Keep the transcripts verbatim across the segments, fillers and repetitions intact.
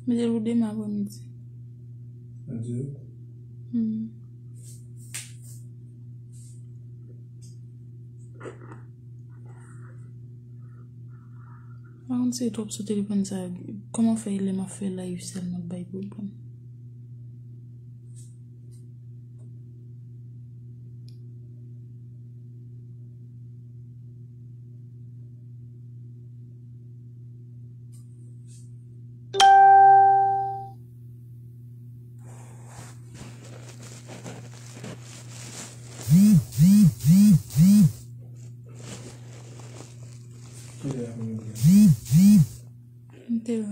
Mete l pou demen aprèmidi. An dirèk? Hmm. Pa konn si e twòp sou telefòn sa. Kòman fè lè m ap fè live sèlman k bay pwoblèm? Mete l.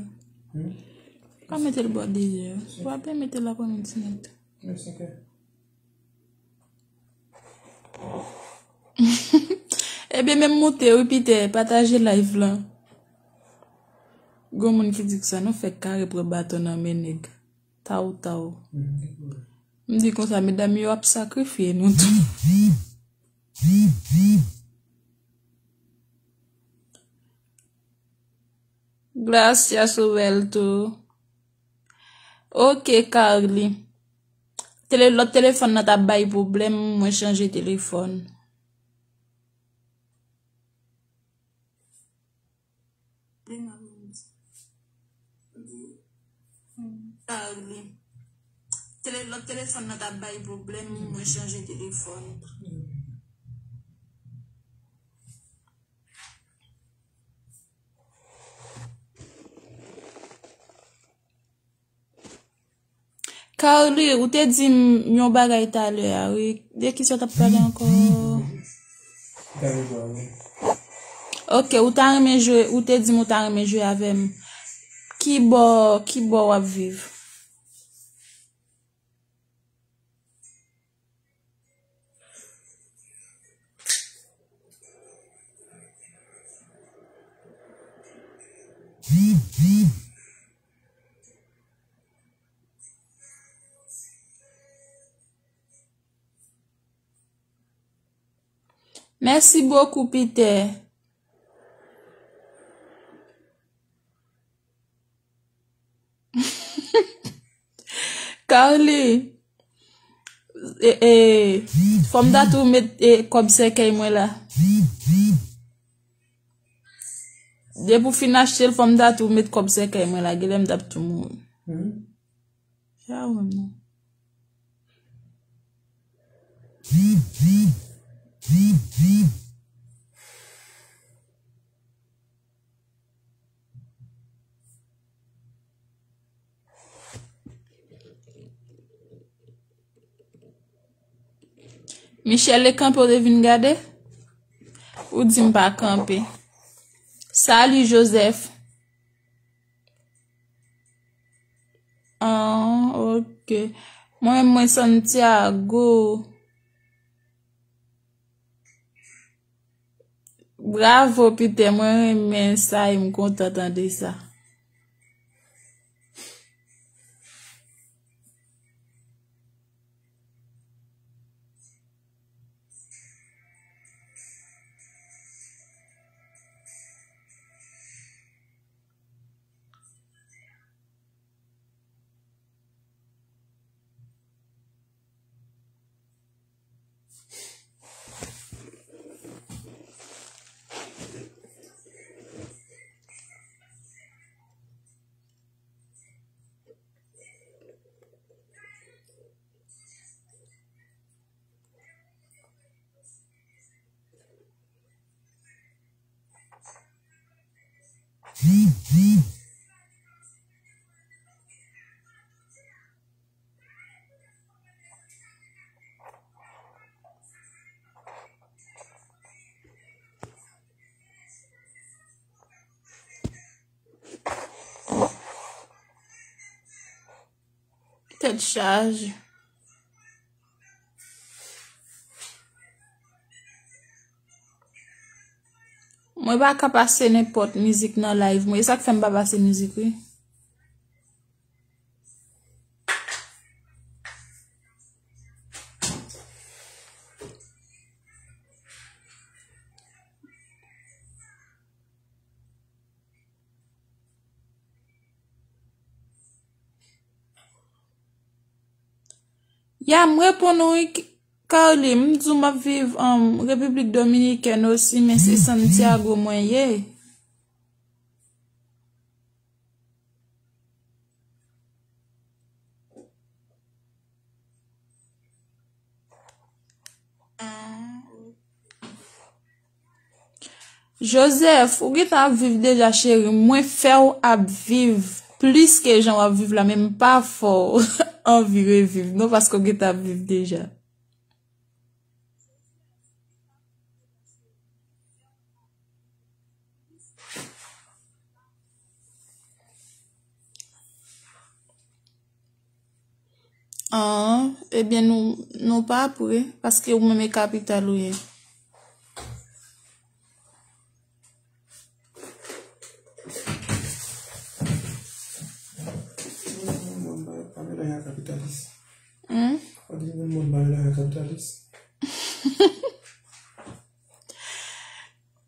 Ou ka mete l bò de zè. Ou pa mete l aprèmidi nèt. Ebyen, menm moute wi, Peter, pataje live lan. Gon moun ki di konsa, nou fèk kare pran baton nan men nèg. Taw, taw. M di konsa, medam yo ap sakrifye nou tou. Gracias, Roberto. Ok, Carly. Tele-, lòt telefòn nan t ap bay pwoblèm, mwen chanje telefòn. Carly. Tele-, lòt telefòn nan t ap bay pwoblèm, mwen chanje telefòn. Carly, ou te di m yon bagay talè a, wi. De kisa w t ap pale ankò? Ok, ou ta renmen jwe, ou te di m ou ta renmen jwe avè m. Ki bò, ki bò w ap viv? Mèsi bokou, Peter. Carly, e, e, fò m ta tou met, e, kòb sèkèy mwen la. Depi w fin achte l, fò m ta tou met kòb sèkèy mwen la, genlè m t ap tou mouri. Hmm. Ya, ou menm non. Michel, e kanpe w te vin gade? Ou di m pa kanpe. Salut, Joseph. Ah, ok. Mwen, mwen Santiago. Bravo, Peter. Mwen renmen sa e m kontan tande sa. Tèt chaje. Mwen pa ka pase nenpòt mizik nan live mwen. E sa k fè m pa pase mizik, wi. Ya, m reponn ou wi, K-, Carly, m di w m ap viv, um, Repiblik Dominikèn osi, men se Santiago mwen ye. Joseph, ou gentan ap viv deja, cheri. Mwen fè w ap viv plis ke jan w ap viv la, men m pa fè w anvi reviv, non, paske w gentan ap viv deja. Ah, ebyen, nou, nou pa pre, paske ou menm e kapital ou ye. Pamela, yon kapitalis. Hmm? Ou di moun, moun Pamela, yon kapitalis.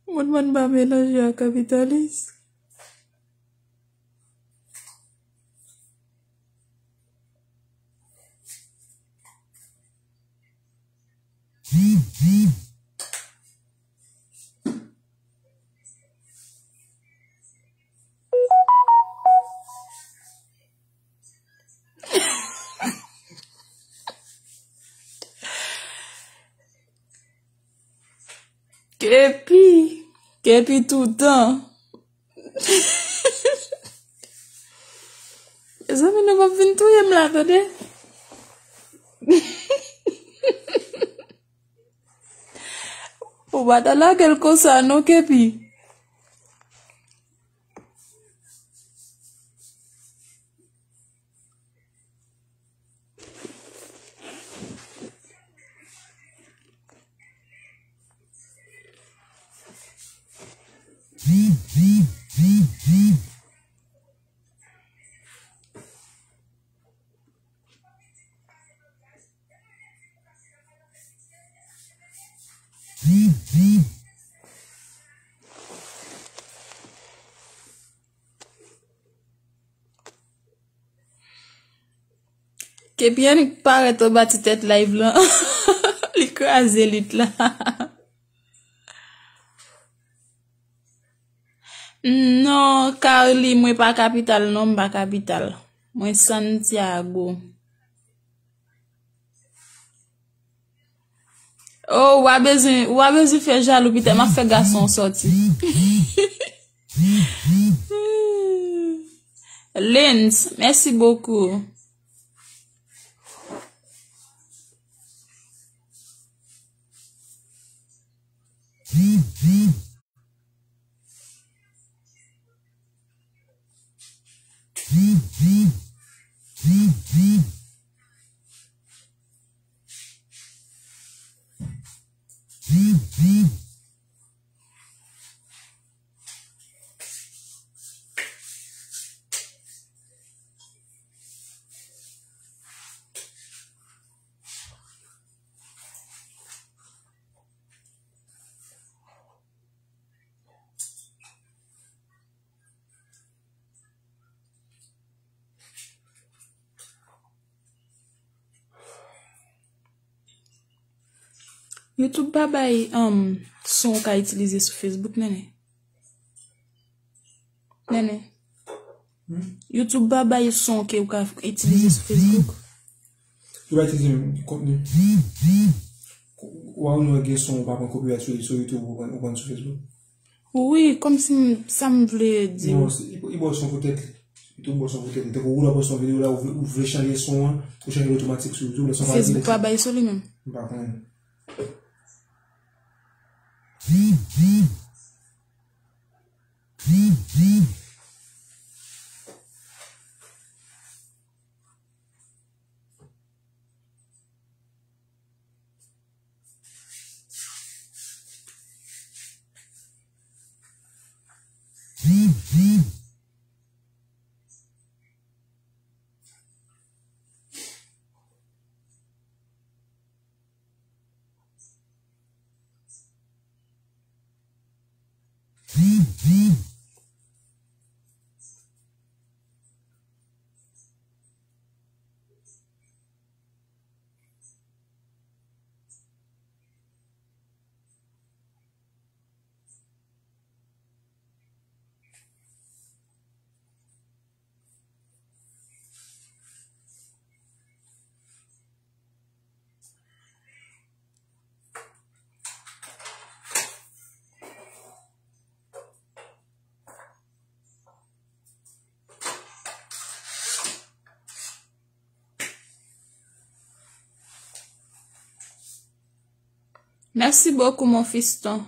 Moun, moun pa melanje ak kapitalis. Kepi, kepi toutan. Mezanmi, nou p ap vin touye m la, tande. Ou pa ta lage l konsa, non, Kepi. Kepi annik parèt anba ti tèt live lan. Li kraze lit la. Non, Carly, mwen pa kapital, non, m pa kapital. Mwen Santiago. Oh, w a bezwen, w a bezwen fè jalou, pita m ap fè gason w sòti. Lens, merci beaucoup. YouTube pa bay, um, son w ka itilize sou Facebook, Nene. Nene. Hmm? YouTube pa bay son ke w ka itilize sou Facebook. Yo pa itilize menm kontni. Ou pa konn gen son ou pa pran copyright sou, sou YouTube ou pran, ou pran sou Facebook. Wi, kòmsi m, sa m vle di w. Non, se, li, li ba w son pou tèt li. YouTube ba w son pou tèt li. Tankou ou la poste yon videyo la, ou vle, ou vle chanje son an, ou chanje l otomatik sou YouTube, lè son pa Facebook pa bay sou li menm. M pa konnen. Merci beaucoup, mon fiston.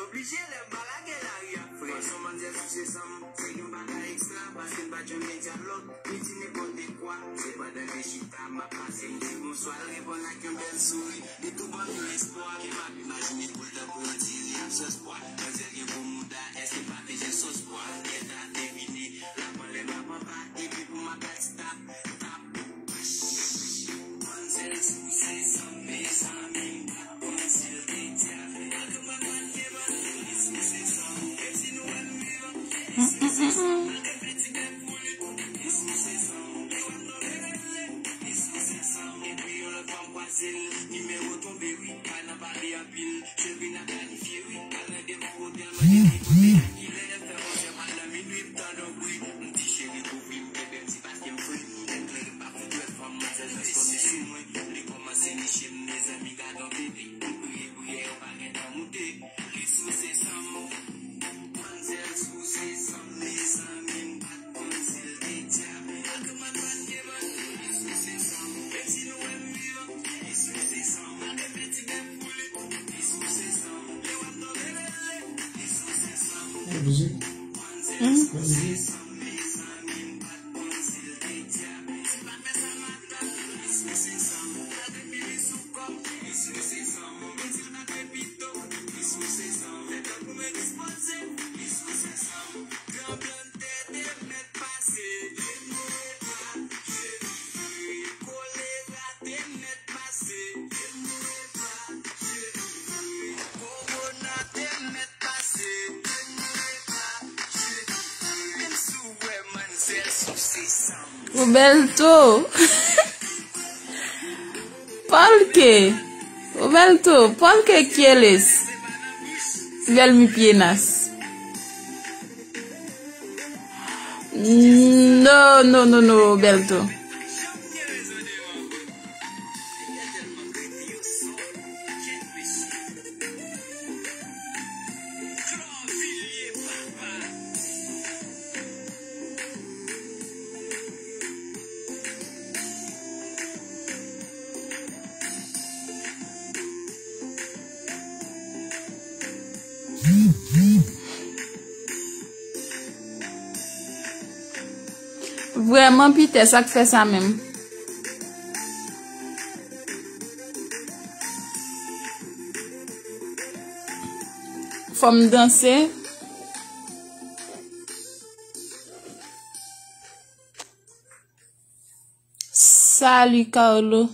Oblije lè m pa lage lari a frè. Fason manzè souse san m, se yon bagay ekstra, paske m pa t janm gen dyalòg, ni di nenpòt de kwa. Se pandan m chita, m ap pase, m di bonswa, l reponn ak yon bèl souri. Li tou ban m yon espwa, ke m ap imajine pou l tankou yon ti li ap sòs pwa. Manzè gen gwo mouda, èske m pa bezwen sòs pwa? Gèt a devine, l ap anlè, m ap anba, epi pou m ap bat tap, tap. Roberto. ¿Por qué? Roberto, ¿por qué quieres ver mis piernas? No, no, no, no, Roberto. Vrèman, Pitè, sa k fè sa menm? Fò m danse. Salut, Carlo.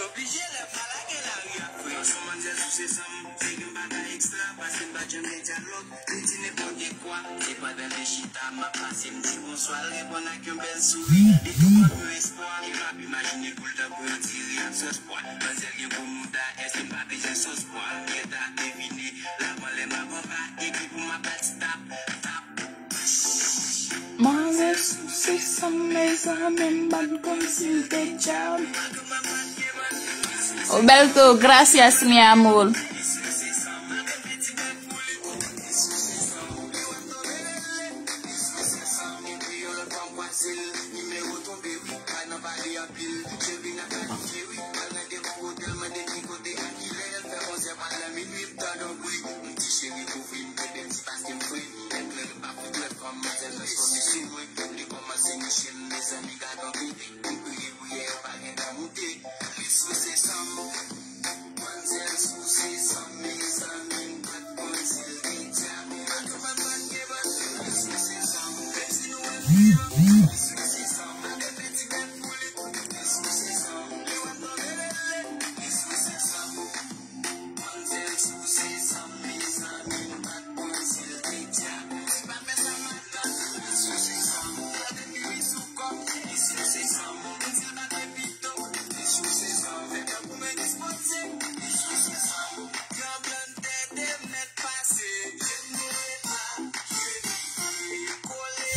Oblije lè m pa lage lari a frè. Fason manzè souse san m, se yon bagay ekstra, paske m pa t janm gen dyalòg. Li di nenpòt de kwa, se pandan li chita, m ap pase, m di bonswa, l reponn ak yon bèl souri. Li tou ban m yon espwa, e m ap imajine l pou l tankou yon ti ri ak sòs pwa. Manzè gen gwo mouda, èske m pa bezwen sòs pwa? Gèt a devine, l ap anlè, m ap anba, epi pou m ap bat tap, tap. Manzè souse san m, mezanmi, m bat kòmsi l te djab. Roberto, gracias, mi amor.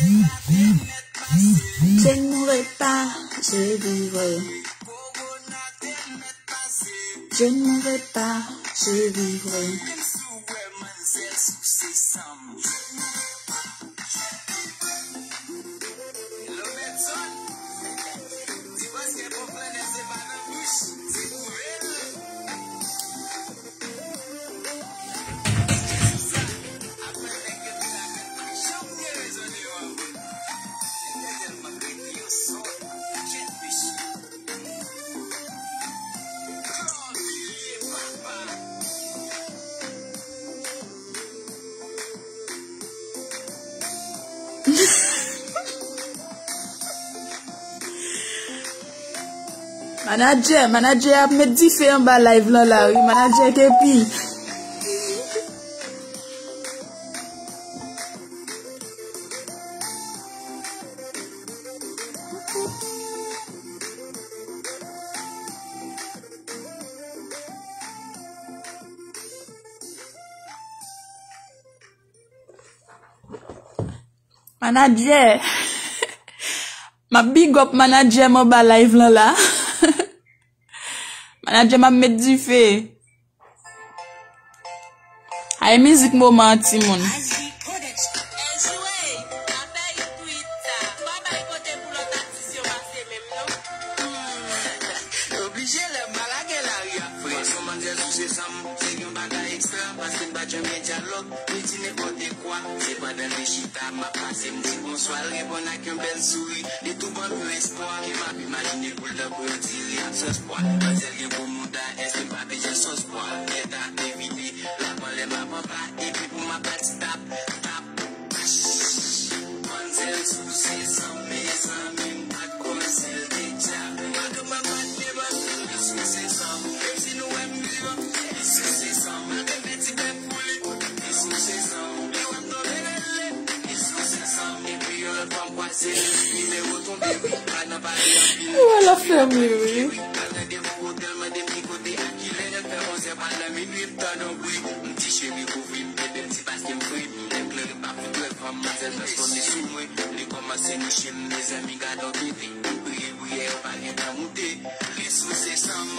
Je ne mourrai pas, je vivrai. Je ne mourrai pas, je vivrai. Manadjè, manadjè ap met dife anba live lan la wi, manadjè Kepi. Manadjè. M ap big up manadjè m anba live lan la. Manadjè m ap met dife. Ay mizik moman an timoun. Oblije lè m pa lage lari a fre. Pwason manzè sou se sanm, se yon bagay ekstra, paske m pa janm gen dyalòg, li di nenpòt kwa. Se pandan li chita, m ap pase, m di bonswa, l reponn ak yon bèl souri. Li tou ban m yon espwa, ke m ap imajine pou l tankou yon diri ak sòs pwa. Manzè l gen gwo mouda, èske m pa bezwen sòs pwa? Mèt a devine, l ap anlè, m ap anba, epi pou m ap bat tap, tap. Manzè l sou se sanm, mezanmi, m pa t konnen si l te djab. Malgre m ap bat devan li, li sou se sanm. Menm si nou wè m vivan, li sou se sanm. Malgre m pèdi bèk pou li, li sou se sanm. Li wè m tonbe lele, li sou se sanm. Epi yon lòt fwa m kwaze li, nimewo tonbe wi, pa nan pale anpil. Ou wè l ap fè m ri wi. Al nan devan otèl, mande m ki kote ak kilè, nèg fè onzè pral nan minui, m tande yon bri. M di cheri kouvri m, bebe m di paske m fri. Lè m klere m pa fout wè fanm, manzè l transfòme sou mwen. Li kòmanse niche m, mezanmi, gad on T V. M priye priyè yo pa gentan moute. Li sou se sanm.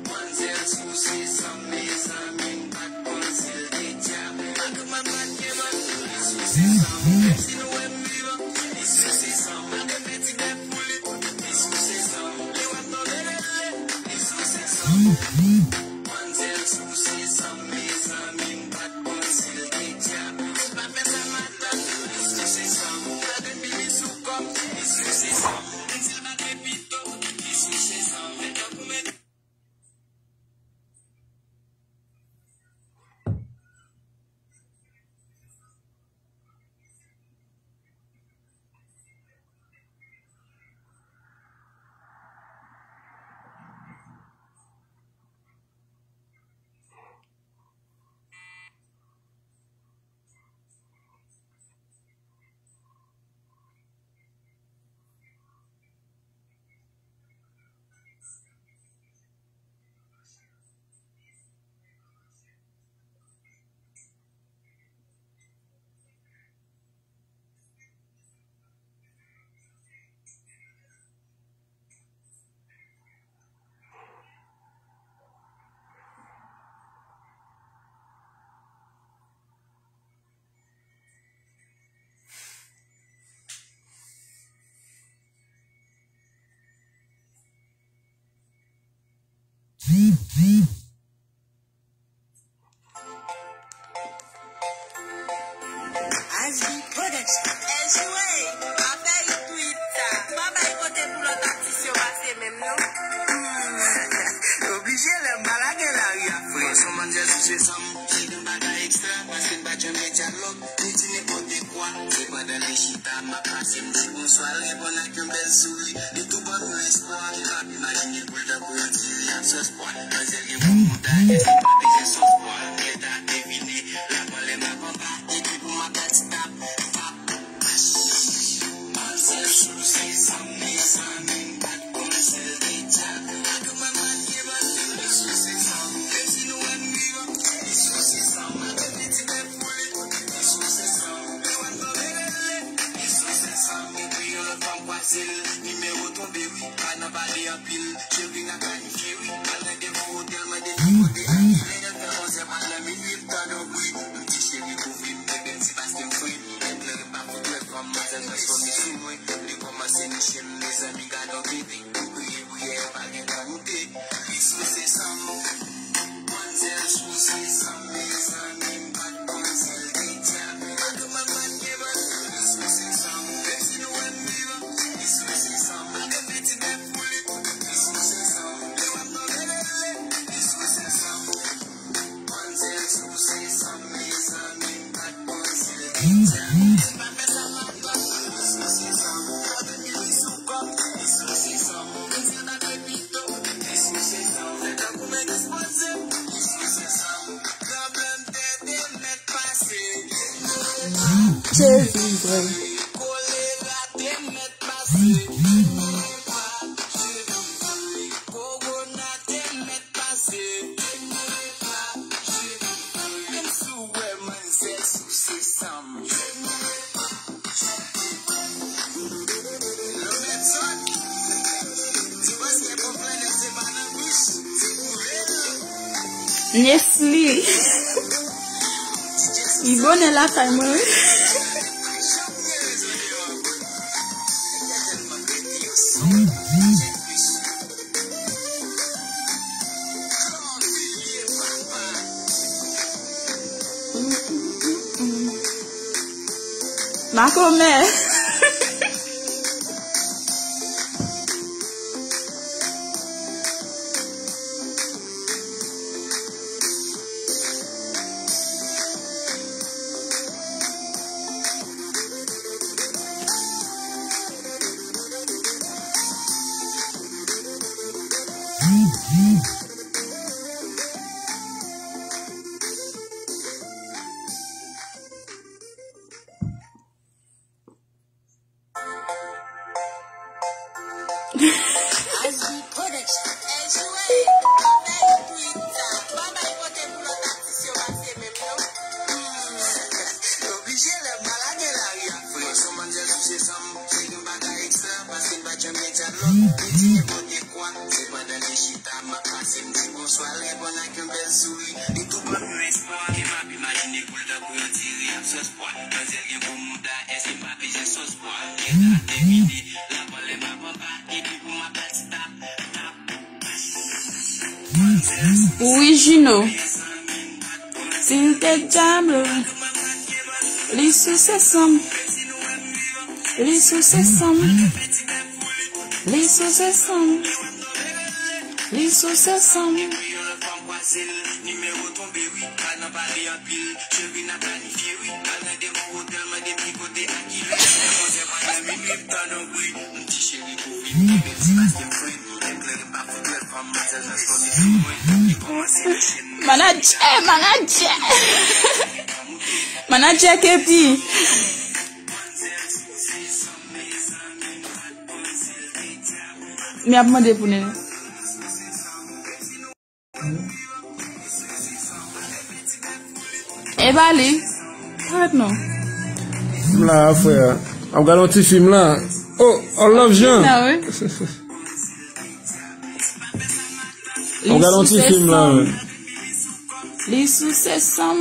Manzè l sou se sanm, mezanmi, m pa t konn si l te djab. Malgre m ap bat devan li, li sou se sanm. Menm si nou wè m vivan, li sou se sanm. Malgre m pèdi bèk pou li, li sou se sanm. Li wè m tonbe lele, li sou se sanm. Manzè l sou se sanm, mezanmi, m pa t konn si l te djab. Li pa fè sa madanm, li sou se sanm. Gade m vini sou kò m, li sou se sanm. Li di l pa gen pito, li sou se sanm. Men tankou men H D Production. Anjouwe, afè ritwit sa. Pa bay kote pou lòt atis yo pase menm non. Oblije lè m pa lage lari a fre. Pwason manzè sou se sanm, se yon bagay ekstra, paske m pa janm gen dyalòg, li di nenpòt kwa. Se pandan li chita, m ap pase, m di bonswa, l reponn ak yon bèl souri. Li tou ban m yon espwa, ke m ap imajine pou l tankou yon diri ak sòs pwa. Manzè l gen bon mouda, èske m pa bezwen sòs pwa? Mèt a devine, l ap anlè, m ap anba, epi pou m ap bat tap, tap. Manzè l sou se sanm, mezanmi, m pa t konnen si l te djab. Ak yon manman ki ban li sou se sanm. Menm si nou wè m vivan, li sou se sanm. Ak yon piti bèk pou li, li sou se sanm. Li wè m tonbe lele, li Je vivrai. Nesly. Li bonè lakay mwen, wi. Makomè. Wi, Jino. Si l te djab, li sou se sanm. Li sou se sanm. Li sou se sanm. Li sou se sanm. Manadjè, manadjè. Manadjè K P. Mi ap mande pou nene. E pa li. Parèt non. M la, frè. M ap gade yon ti fim la. Oh, I love Jean. Sa, wi. M ap gade yon ti fim la, wi. Li sou se sanm.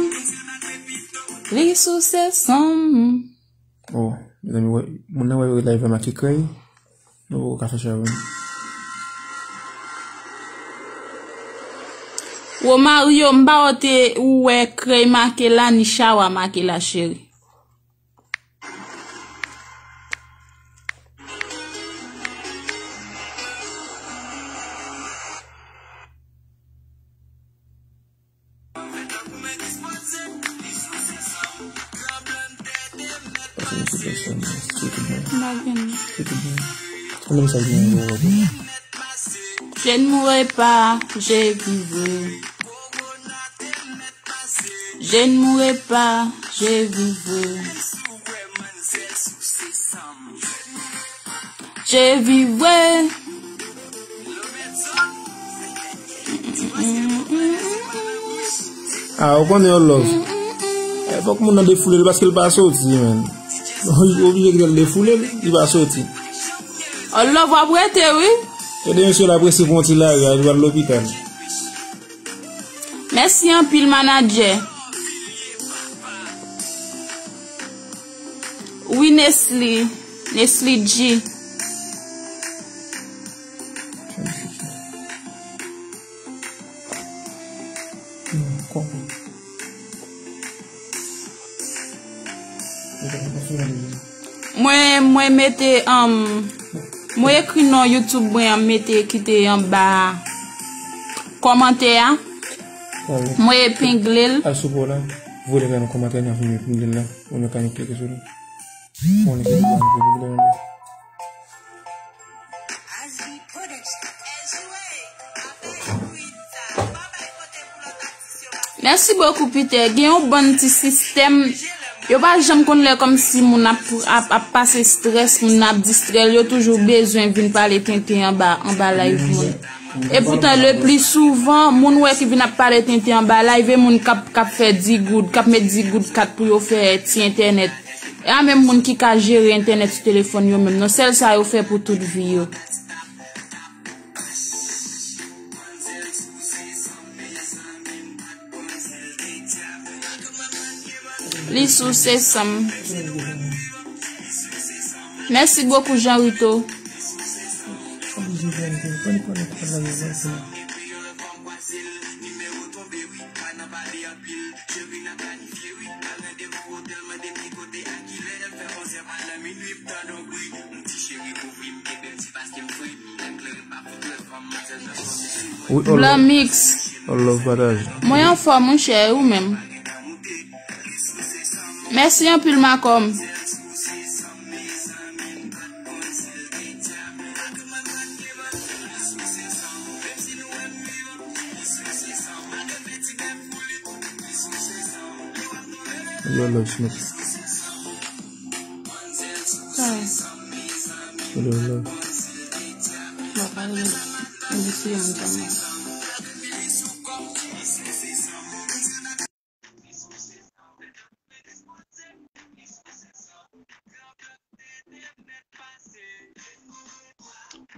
Li sou se sanm. Oh, mezanmi, wè, moun nan wè yo live la make krèy. Nou poko ka fè sa, wi. Romario, m pa wè te ou wè krèy make la, ni chawa make la, cheri. M pa gen. Konbyen mesaj mwen voye pou ou? Je ne mourrai pas, je vivrai. Je ne mourrai pas, je vivrai. Je vivrai. Ah, ou konnen yo love. Eh, fòk moun nan defoule l paske l pa soti, menn. Ou oblije kite l defoule l, li pa soti. Yo love w ap rete, wi. Gade mesye la prese pou yon ti lari, li pral lopital. Mèsi anpil, manadjè. Wi, Nesly. Nesly G. Mwen, mwen mete, um, mwen ekri non YouTube mwen an, mete kite anba kòmantè a. Mwen epengle l. Al sou po la, voye l nan kòmantè, n ap vin epengle l la. Ou nou ka klike sou li. Konnen ki li, konnen ki li. Mèsi bokou, Peter. Gen yon bann ti sistèm, yo pa janm konn lè kòmsi moun ap, ap, ap pase strès, moun nan ap distrè l, yo toujou bezwen vin pale tenten anba, anba live moun. E poutan, le pli souvan, moun ou wè ki vin ap pale tenten anba live, e moun k ap, k ap fè di goud, k ap met di goud kat pou yo fè ti entènèt. E a menm moun ki ka jere entènèt sou telefòn yo menm. Non, sèl sa yo fè pou tout vi yo. Li sou se sanm. Mèsi bokou, Jean Rito. Wi, all Blanc love. Mix. All love, pataje. Mwen anfòm, monchè, e ou menm? Mèsi anpil, Macom. Yo, love, Smith. Sa. Yo, love. Mwen pa renmen. Mwen eseye yon djam.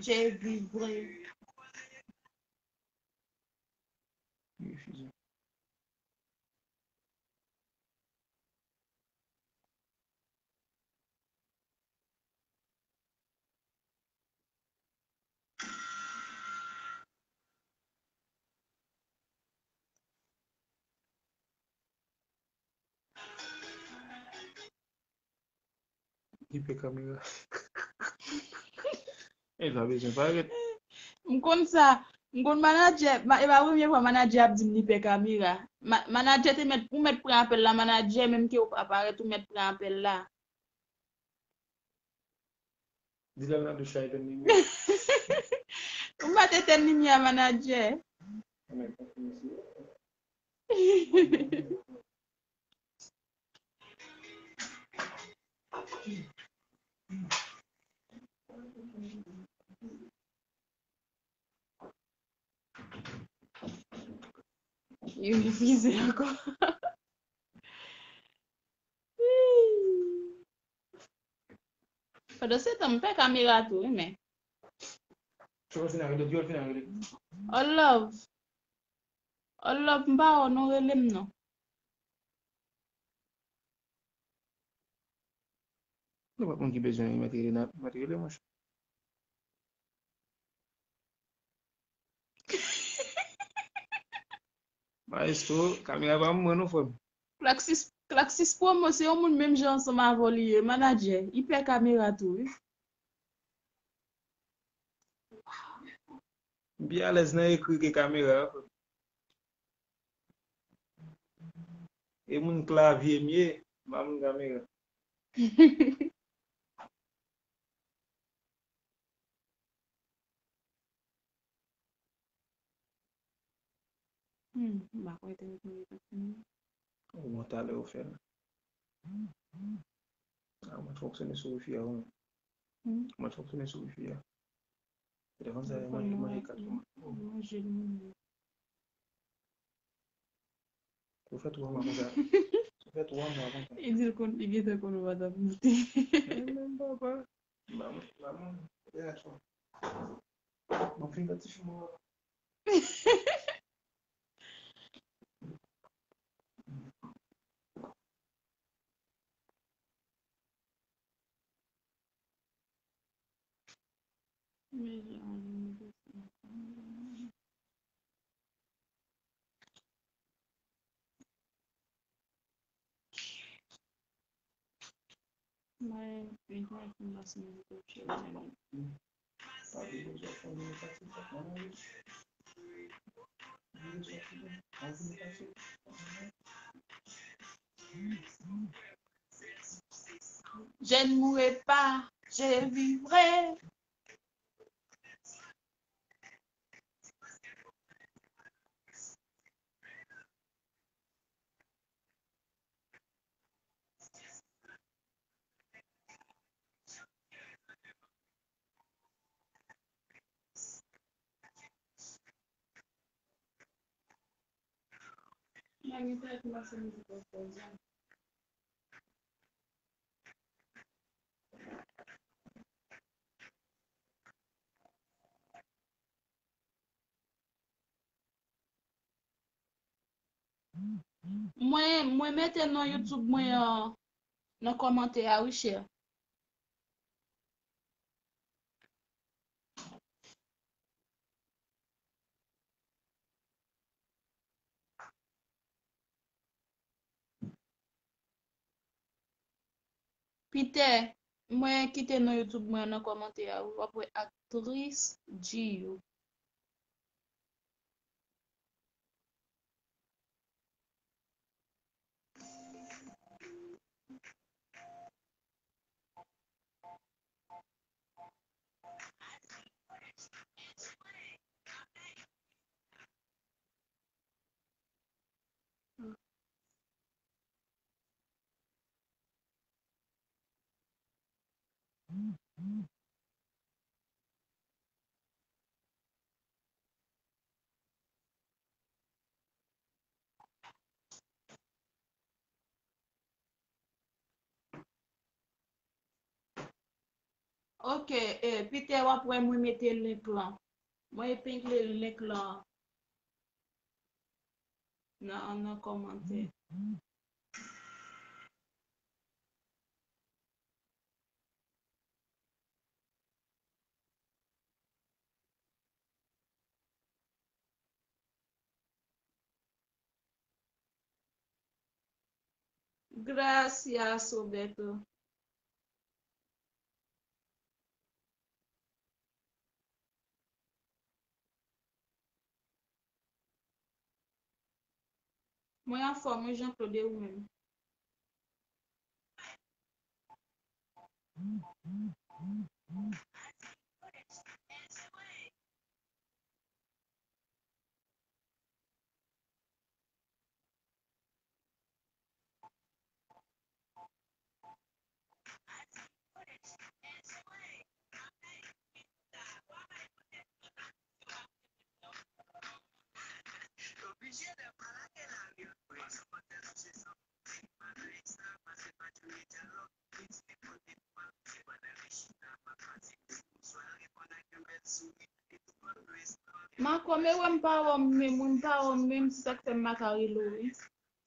Jezi vre. Li pè kamera. E pa bezwen parèt. M konn sa. M konn manadjè. Ma- E pa premye fwa manadjè ap di m li pè kamera. Ma- Manadjè te mèt, ou mèt pran apèl la, manadjè, menm ke ou pa parèt, ou mèt pran apèl la. Di l al nan douch la, etenn limyè. Ou pa t etenn limyè a, manadjè. Yo refize ankò. Pandan se tan, m pè kamera tou, wi, men. All love. All love, m pa wè w non, rele m non. Nenpòt moun ki bezwen yon mèt rele, n ap mèt rele, monchè. Maestro, kamera pa mwen non, frè m. Klaxis, Klaxis Promo, se yon moun menm jan ansanm avè w li ye, manadjè. Li pè kamera tou, wi. M pi alèz nan ekri ke kamera, frè m. E moun klavye m ye, m pa moun kamera. Hmm, m pa kwè te rekonèt ansanm. Ou wont talè ou fè l. A, mwen fonksyone sou wifi a, wi. Hmm? Mwen fonksyone sou wifi a. Telefòn sa, mwen manje kat mwen. Manje l moun. Ou fè twa mwa konsa. Ou fè twa mwa konsa. Li di l konn, li gentan konn ou pa t ap moute. Menm papa. Maman, maman, reyaksyon. Mwen fin gade ti fim an. Je ne mourrai pas, je vivrai. Mwen, mwen mete non YouTube mwen an nan kòmantè a, wi, chè. Peter, mwen kite non YouTube mwen nan kòmantè a, wi, w ap wè aktris G U. Ok, eh, Peter, w ap wè mwen mete link lan. Mwen epengle link lan nan, nan kòmantè. Gracias, Roberto. Mwen anfòm, wi, Jean Claude, e ou menm? Makòm, e wè m pa wè w menm, wi, m pa wè w menm, se sa k fè m pa ka rele w, wi.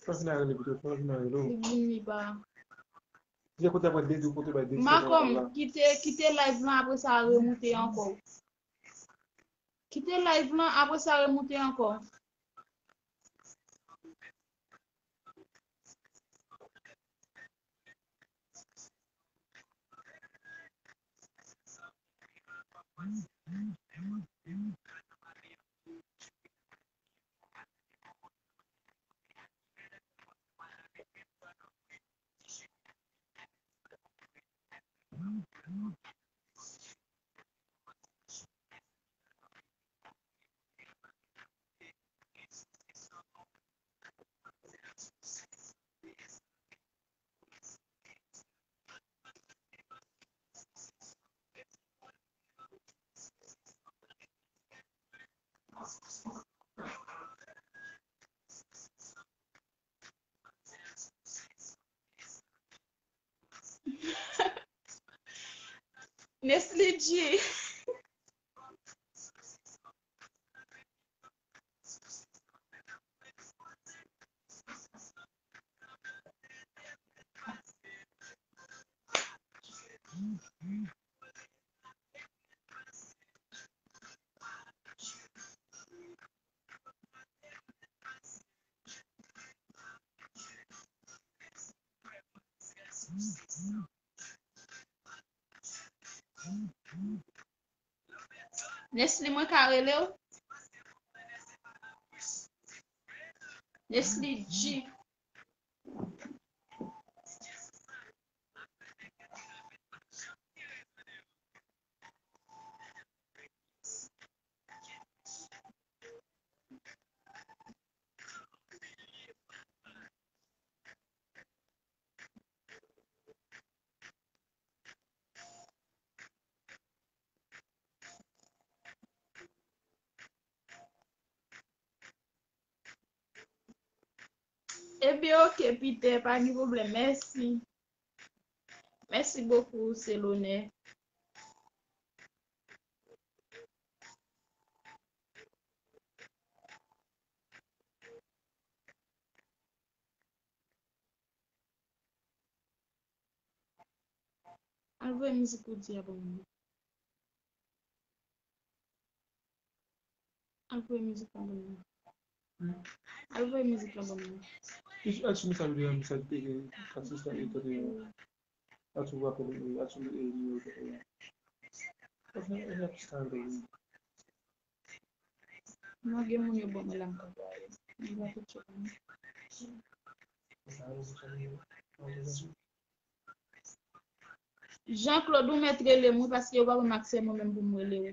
Fò vin a rele pito, fò vin a rele w. Li vin, li pa. Li kote apre de jou, kote bay de jou. Makòm, kite, kite live lan, apre sa remoute ankò. Kite live lan, apre sa remoute ankò. Nestlé G. Nesly, mwen ka rele w? Nesly G. Ebyen, oke, Peter, pa gen pwoblèm. Mèsi. Mèsi bokou, se lonè. Al voye mizik ou di a ban mwen. Al voye mizik la ban mwen. Hmm? Al voye mizik la ban mwen. Al sou mesaj de, mesaj de, e, atis la, e, kote, al sou apèl, e, al sou, e, nimewo, e, e, atis la, e, Mwen gen moun yo ban mwen la m ka voye. Mwen va tout chak moun. Jean Claude, ou mèt rele m wi, paske yo pa ban m aksè mwen menm pou m rele w.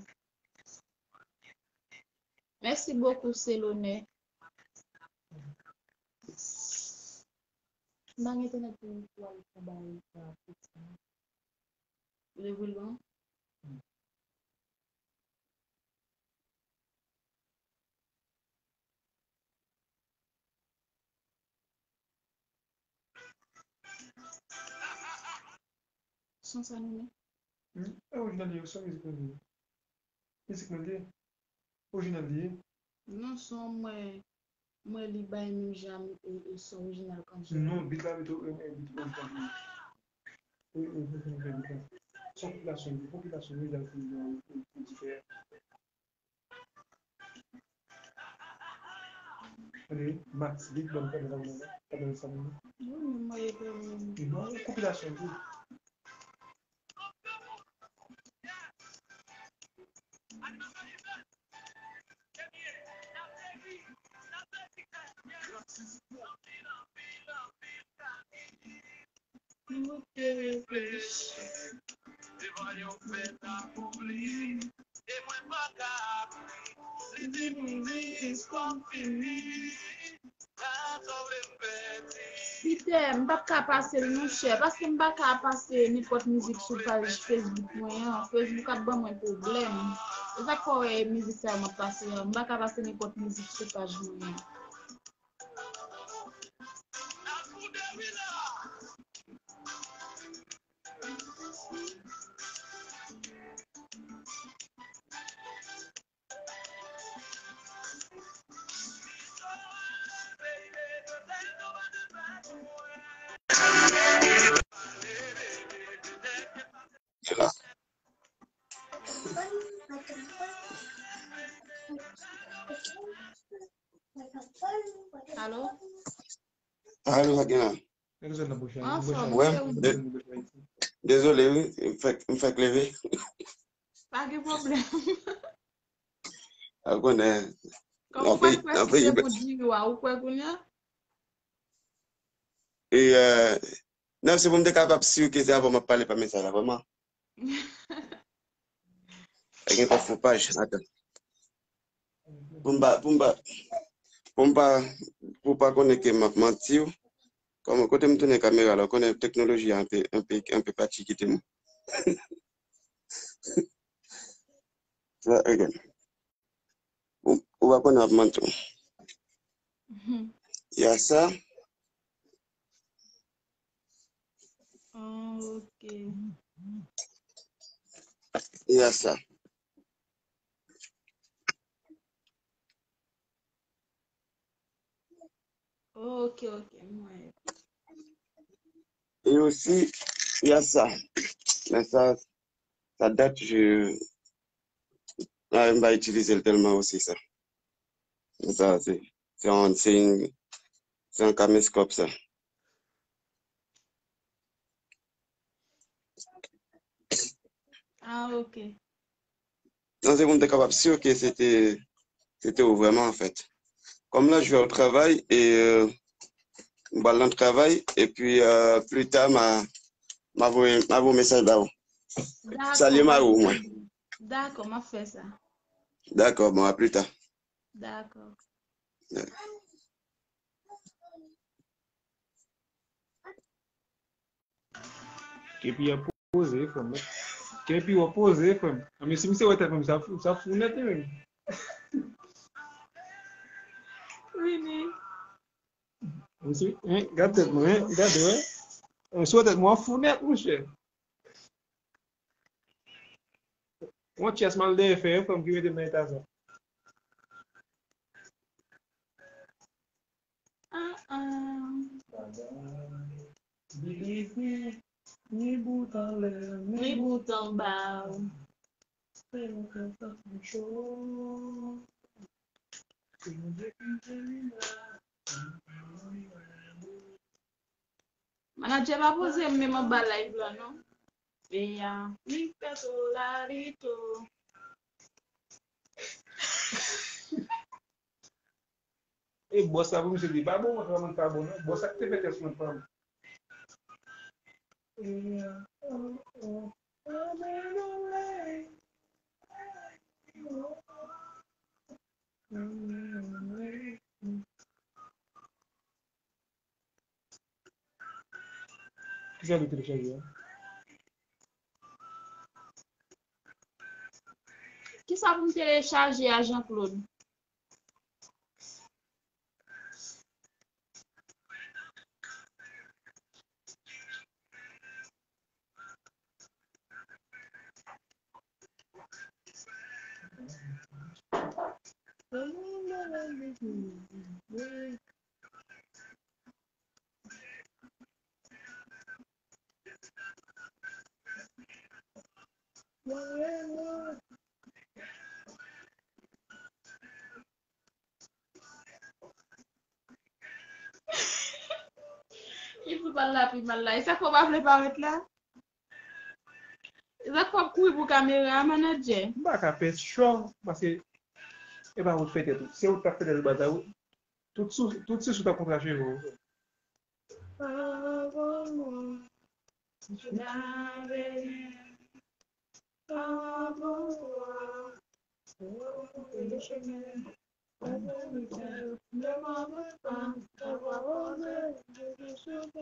Mèsi bokou, se lonè. M pa gen entènèt pou, pou al travay, pou sa. Ou te vle l ban m? Son sa nou men. Hmm? E orijinal li, son mizik mwen li. Mizik mwen li. Orijinal li ye. Non, son mwen, mwen li bay menm jan e, e son orijinal kanmenm. Non, beat la pito, e, e, beat orijinal li. E, e, beat orijinal beat la. Son konpilasyon, konpilasyon orijinal ki, e, e, diferan. Tande, Max, li ban m tande sa moun nan, tande sa moun nan. Wi, men mwen e premye. Non, konpilasyon tou. Mwen te reflechi. Li di m, "Minis, kòm fini." Peter, m p ap ka pase l non chè, paske m pa ka pase nenpòt mizik sou paj Facebook mwen an. Facebook ap ban mwen pwoblèm. Se sa k fè w wè mizik sa yo m ap pase an. M pa ka pase nenpòt mizik sou paj mwen an. Alo? Alo, sa gen la? Anfòm, wè, de-, dezole, wi, m fèk, m fèk leve. Pa gen pwoblèm. A konnen. Kòm ou pa kwè si se pou diri w a, ou kwè kounye a? E, euh, non, se pou m te kapab si ke se avè w m ap pale pa mesaj la, vrèman. E gen pa fon paj, atan. Pou m pa, pou m pa, pou m pa, pou w pa konnen ke m ap manti w. Kòman, kote m tounen kamera la, ou konnen teknoloji a enpe, enpe, enpe pati kite m. Sa, again. Ou, ou pa konnen ap manti w. Mhm. Ya sa. Oh, ok. Ya sa. Oh, ok, ok, m wè. E osi, ya sa. Men sa, sa dat, je, ah, m pa itilize l tèlman osi, sa. Sa, se, se yon, se yon, se yon kameskòp, sa. Ah, ok. Non, se pou m te kapab si ke se te, se te ou vrèman, anfèt. Kòm la, jwe al travay, e euh, m pral nan travay, epi euh, pli ta, ma, ma voye, ma voye mesaj ba ou. Salye mari w mwen. Dakò, m ap fè sa. Dakò, bon, a pli ta. Dakò. Kepi a poze, frè m. Kepi a poze, frè m. Anben, si misye wè tèt mwen, sa, sa fou nèt, li menm. Vini. Misye, hein, gad tèt mwen, hein, gad, wè. Misye wè tèt mwen, fou nèt, monchè. Yon tyès mal dèyè fè, frè m, ki mete m nan eta sa. Ah, ah. Believe me, ni bout anlè, Ni bout anba. Fè yon kontak mwen cho. Se yon depi jeli la. Manadjè pa poze m menm anba live la non. Eya, mi fè tolarito. E bòs la pou misye di pa bon, mwen pa bon non. Bòs la ki te fè tès mwen pa bon. Kisa li telechaje a? Kisa pou m telechaje a, Jean Claude? Li fou pale la pi mal la. E sa k fè w pa vle parèt la? E sa k fè w ap kouri pou kamera a, manadjè? M pa ka pè cho, paske e pa ou k fè tèt ou. Se ou k t ap fè tèt ou baz la, wi. Tout sou, tout se sou t ap kontra cheve w.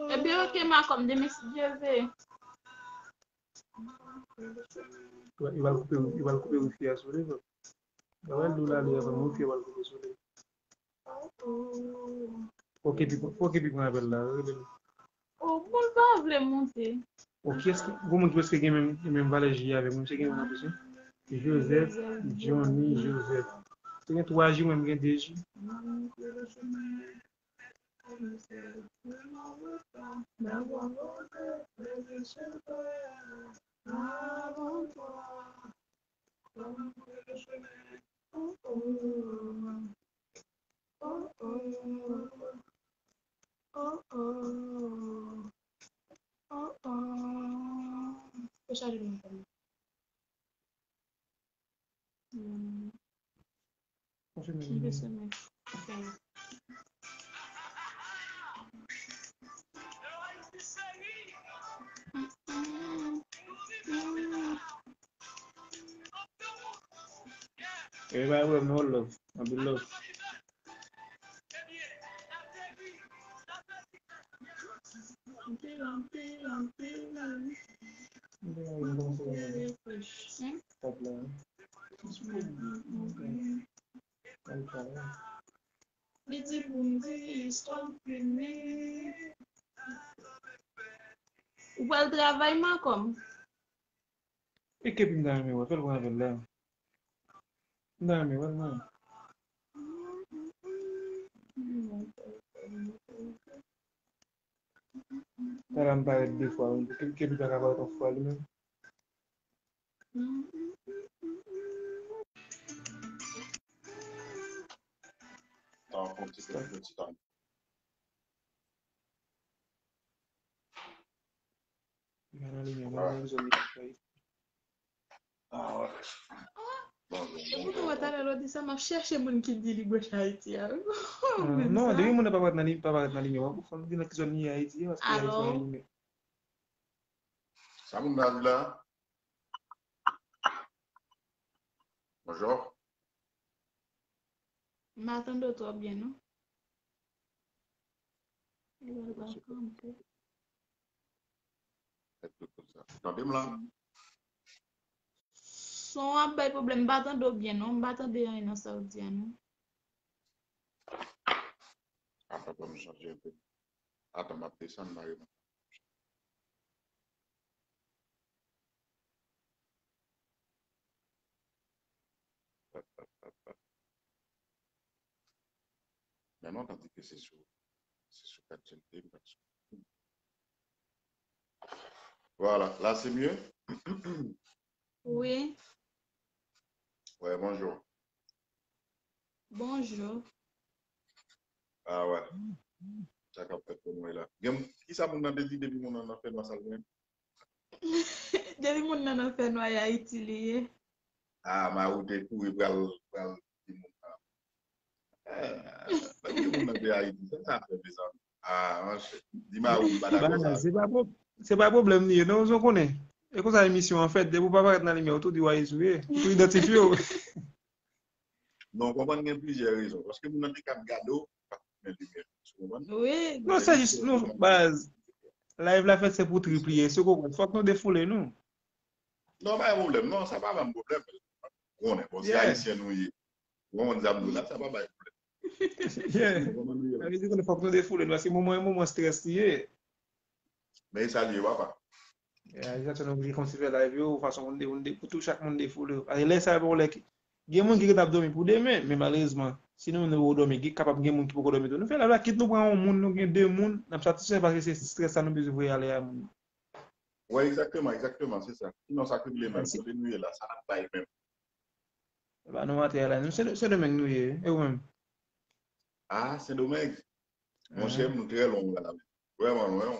Ebyen, oke, Makom, demen si Dye ve. Yo pral koupe, yo pral koupe wifi a sou li, bro. Yo pral di w l ale avan, men wifi a pral koupe sou li. Fò Kepi, fò Kepi pran apèl la, rele l. O, bon, l pa vle monte. O, kiyès ki, gon moun ki prèske gen menm, gen menm valè J avè m, misye gen moun anplis, wi. Joseph, Johnny, Joseph. Se gen twa J, mwen, m gen de J. Oh, oh. Oh, oh. Oh, oh. Fè chaje nan fòm. Hmm. Konfime. Konfime. Ok. Mm, mm, mm. E pa pwoblèm, no love. Anpil love. Ou pral travay, Makom? E Kepi m ta renmen wè, fè l pran apèl la. M ta renmen wè l, mwen. Talè a m parèt de fwa, wi. Kepi pa ka parèt yon fwa, li menm. Li pa nan limyè, mwen, mwen bezwen limyè. Epi tou, talè lè w di sa, m ap chèche moun ki di li branche Ayiti a. Non, depi moun nan pa parèt nan limyè, w ap fò m di nan ki zòn li ye Ayiti a, paske li nan limyè. Sa moun nan di la? Bonjou. M pa tande w twò byen, non. Tande m la? Son ap bay pwoblèm, m pa tande w byen, non. M pa tande anyen nan sa w di a, non. Atan, ban m chanje enpe. Atan, m ap desann mare mwen. Men non, tandis ke se sou, se sou kat G N T m pral sou. Voilà, là c'est mieux? Wi. Ouais, bonjou. Bonjou. Ah ouais. Sa k ap fèt pou nou la? Gen, kisa moun nan te di depi moun nan nan fènwa sa l gen? Depi moun nan nan fènwa, e Ayiti li ye. Ah, Marou te kouri pral, pral di moun nan. Eh, pa gen moun nan te Ayiti, sa sa fè, mezanmi? Ah, monchè, di Marou m pa dakò sa. Se pa pwob-, se pa pwoblèm li ye, non, ou konnen. E konsa emisyon an fèt, depi w pa parèt nan limyè, ou tou di w Ayiti ou ye. Ou tou idantifye w. Non, w konprann gen plizyè rezon. Paske moun nan te ka ap gade w, pa t gen limyè. Ou konprann? Wi. Non, se jis, non, baz, live la fèt se pou trip li ye. Si w konprann, fòk nou defoule nou. Non, pa gen pwoblèm. Non, sa pa ban m pwoblèm. Ou konnen, bon, se ayisyen nou ye. Ou konprann sa m di w la, sa pa bay pwoblèm. Yeah. Sa vle di konnen fòk nou defoule nou, paske moman e moman strès li ye. Men e sa l ye, papa. Yeah, egzakteman, nou oblije kòmanse fè live yo, fason moun de, moun de, pou tou chak moun defoule yo. Paske lè sa yo, lè ki, gen moun ki gentan ap dòmi pou demen, men malerezman, si nou menm nou poko dòmi, gen, kapab gen moun ki poko dòmi tou. Nou fè live la, kit nou pran yon moun, nou gen de moun, n ap satisfè paske se strès sa nou bezwen voye ale a moun. Wi, egzakteman, egzakteman, se sa. Sinon, sa k regle menm, kote nou ye la, sa n ap bay menm. E pa nou atè la, nou se, se Sendomeng nou ye, e ou menm? Ah, Sendomeng? Monchè, nou trè lwen la. Vrèman lwen.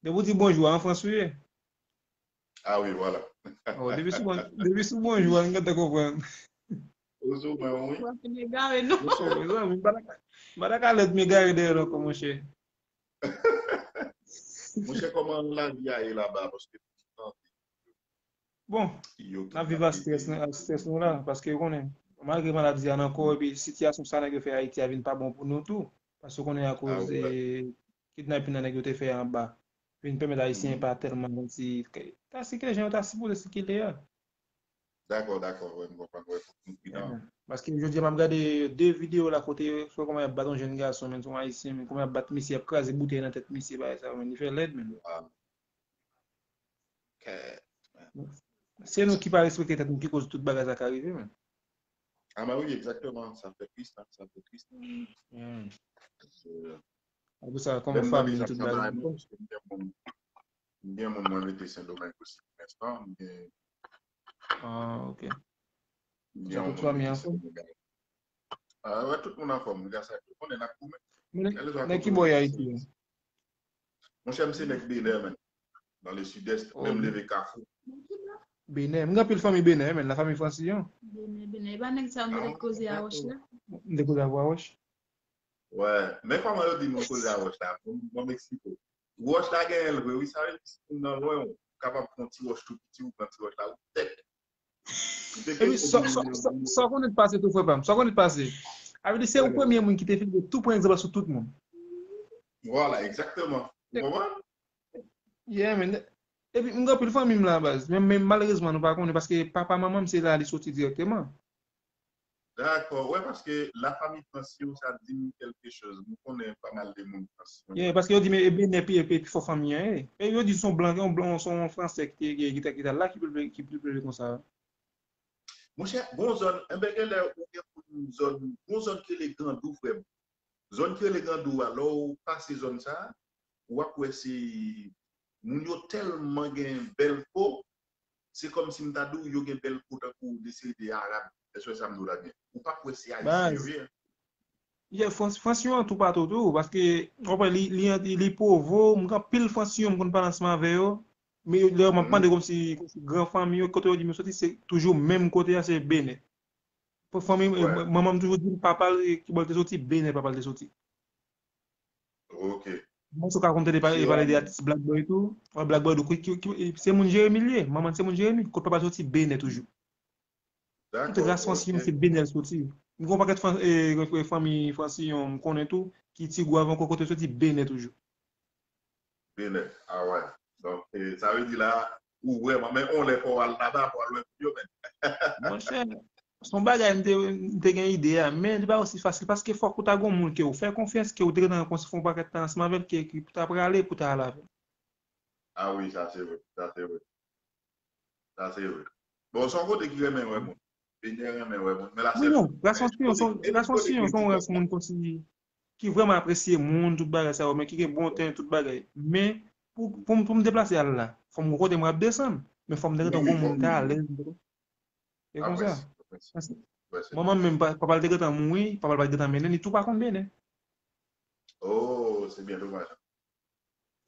Depi w di bonjou, an Frans ou ye? Ah wi, vwala. Oh, depi sou bon, depi sou bonjou, an gentan konprann. Ou sou mwen, wi. Ou ap fin egare, non? Mezanmi, m pa ta ka, m pa ta ka lèd m egare dèyè l ankò, monchè. Monchè, kòman lavi a ye laba? Paske Bon, n ap viv ak strès, ak strès nou la, paske ou konnen, malgre maladi a nan kò, epi sitiyasyon sa nèg yo fè Ayiti a vin pa bon pou nou tou. Paske ou konnen akoz, eh, kidnapin nan nèg yo te fè anba, vin pèmèt Ayisyen pa tèlman santi, ta sikile jan yo ta sipoze sikile a. Dakò, dakò, wi, m konprann, wi, fòk nou pridan. Paske jodi a m ap gade de videyo la kote yo fè kòman y ap bat yon jèn gason, men se yon Ayisyen, men kòman y ap bat misye, y ap kraze boutèy nan tèt misye, bagay sa yo, men li fè lèd, men. Se nou ki pa respekte tèt nou ki koz tout bagay sa ka rive, men. Ah, ben wi, egzakteman. Sa fè tris, la. Sa fè tris. Apre sa, kòman fanmi, tout bagay. M gen moun, m gen moun mwen rete Sendomeng osi pou lenstan. M gen, ah, ok. M gen yon moun rete Sendomeng. Ah, wè, tout moun anfòm, gras a Dye. Konnen n ap goumen. Men nèg ki bò Ayiti a? Monchè, m se nèg Benè, men. Dans le sud-est, men m leve Kafou. Benè. M gen anpil fanmi Benè, men, la famille Francillon. Benè, Benè. E pa nèg sa yo nou te koze a Wòch la? M te koze avè Wòch. Wè. Men kòman yo di nou koze a Wòch la? Bon, bon, m eksplike w. Wòch la genyen l vre, wi. Sa vle di si moun nan lwen, ou kapab pran ti wòch tou piti, ou pran ti wòch la, ou tèt. Epi, sa, sa, sa, sa w konnen t pase tou, frè pa m? Sa w konnen t pase? Sa vle di, se ou premye moun ki te fè tou pran egzanp sou tout moun. Vwala, egzakteman. Ou konprann? Yeah, man. Epi, m gen anpil fanmi m la, baz. Men, men malerezman, nou pa konnen, paske papa, manman m, se la li soti dirèkteman. Dakò. Wè, paske la famille Francillon, sa di m quelque chose. M konnen pa mal de moun Francillon. Yeah, paske yo di, men, e Benè pi, pi, pi fò fanmi an ye. E yo di, se yon blan, yon blan, se yon fransè ki te, ki, ki te, ki te la, ki pral, ki pral konsa. Monchè, gon zòn, enben, genlè ou gen moun zòn, gon zòn ki rele Grandou, frè m. Zòn ki rele Grandou a, lè w pase zòn sa a, w ap wè se moun yo tèlman gen bèl po, se kòmsi m ta di w yo gen bèl po tankou de seri de Arab. Èske w wè sa m di w la byen? Ou p ap wè se Ayisyen yo ye. Yeah, Frans-, Fransyon an toupatou tou, paske, w konprann, li, li, li, li Pwovo, m gen anpil Fransyon, m konn pale ansanm avè yo. Men lè m ap mande kòmsi, kòmsi gran fanmi yo, kote yo di m yo soti, se toujou menm kote a, se Benè. Pou fanmi, manman m toujou di m papa l, ki bò l te soti, Benè papa l te soti. Ok. Mwen sou ka konn tande pale, pale de atis Black Boy tou. Wè, Black Boy tou, ki, ki, ki, se moun Jeremi l ye. Manman l se moun Jeremi. Kot papa l soti, Benè toujou. Tout ras Fransyon se Benè l soti. M gen yon pakèt fan- e, e, fanmi Fransyon m konnen tou, ki Ti Gwav ankò kote l soti, Benè toujou. Benè, a wè. Donk, e, sa vle di la, ou vrèman, men on lè fò w al laba, fò w al wè moun yo, men. Monchè, se yon bagay m te, m te gen ide a, men li pa osi fasil, paske fòk ou ta gen yon moun ke w fè konfyans, ke w te gentan konsi fè yon pakèt tan ansanm avè l, ke, ke pou ta prale, pou ta al avè l. A wi, sa se vre, sa se vre. Sa se vre. Bon, se yon kote ki renmen wè moun. Benè renmen wè moun. Men la Wi, sèl non, Fransyon, Fransyon se yon rès moun konsi ki vrèman apresye moun, tout bagay sa yo, men ki gen bon ten, tout bagay. Men, pou, pou, m- pou m deplase al la, fò m gon kote mwen ap desann. Men fò m te gentan gon moun m te alèz. E konsa. Manman m menm, pa- papa l te gentan mouri, papa l pa t gentan mennen, li tou pa konn Benè. Oh, se byen domaj.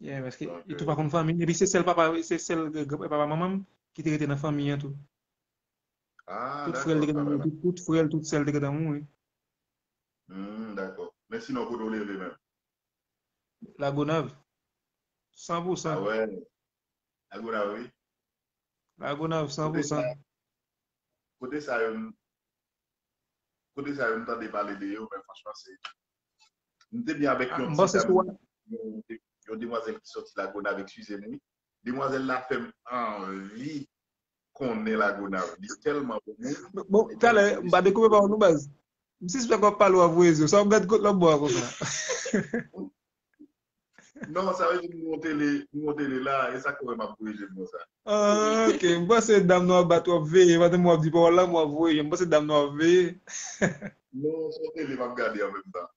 Yeah, paske li tou pa konn fanmi. Epi se sèl papa, se sèl papa manman m ki te rete nan fanmi an tou. Tout frè l te gentan mouri, tout, tout frè l, tout sè l te gentan mouri. Hmm, dakò. Men sinon, kote w leve menm? Lagonav. San pou san. Ah wè. Lagonav, wi. Lagonav, san pou san. Kote sa yo, kote sa yo, m tande pale de yo, men franchman, se. M te byen avèk yon ti dam, yon, yon demwazèl ki soti Lagonav, eskize m, wi. Demwazèl la fè m anvi konnen Lagonav. Li tèlman bon moun. Bon, talè, m pa dekoupe pawòl nou, baz. M sispèk w ap pale, w ap voye zye. Sa w ap gade kot lòt bò a konsa? Non, sa vle di m gon tele, m gon tele la, e sa k fè m ap voye zye m konsa. Ah, ok. M panse dam nan w ap bat, w ap veye. Pandan m w ap di pawòl la, m w ap voye. M panse dam nan w ap veye. Non, se yon tele m ap gade an menm tan.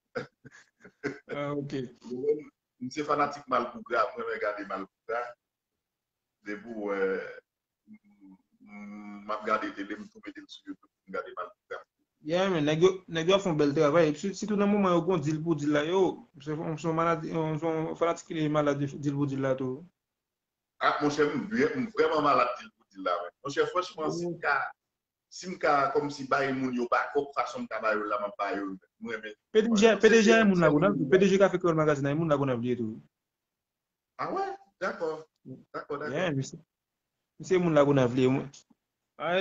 Ah, ok. M se fanatik Malpougra, m renmen gade Malpougra. Depi w wè m ap gade tele, m tou mete l sou YouTube pou m gade Malpougra. Yeah, men, nèg yo, nèg yo ap fè yon bèl travay. Sitou nan moman yo gon dil pou dil la, yo. Se yon, se yon maladi, se yon fanatik ki malad dil pou dil la tou. Ah, monchè, m vrèman malad dil pou dil la, men. Monchè, franchman, si m ka, si m ka kòmsi bay moun yo bakòp fason m ka ba yo l la, m ap ba yo l, men. M renmen. PDG, PDG a yon moun Lagonav tou. PDG Café Créole Magazine a yon moun Lagonav li ye tou. Ah wè? Dakò. Dakò, dakò. Misye, misye moun Lagonav li ye.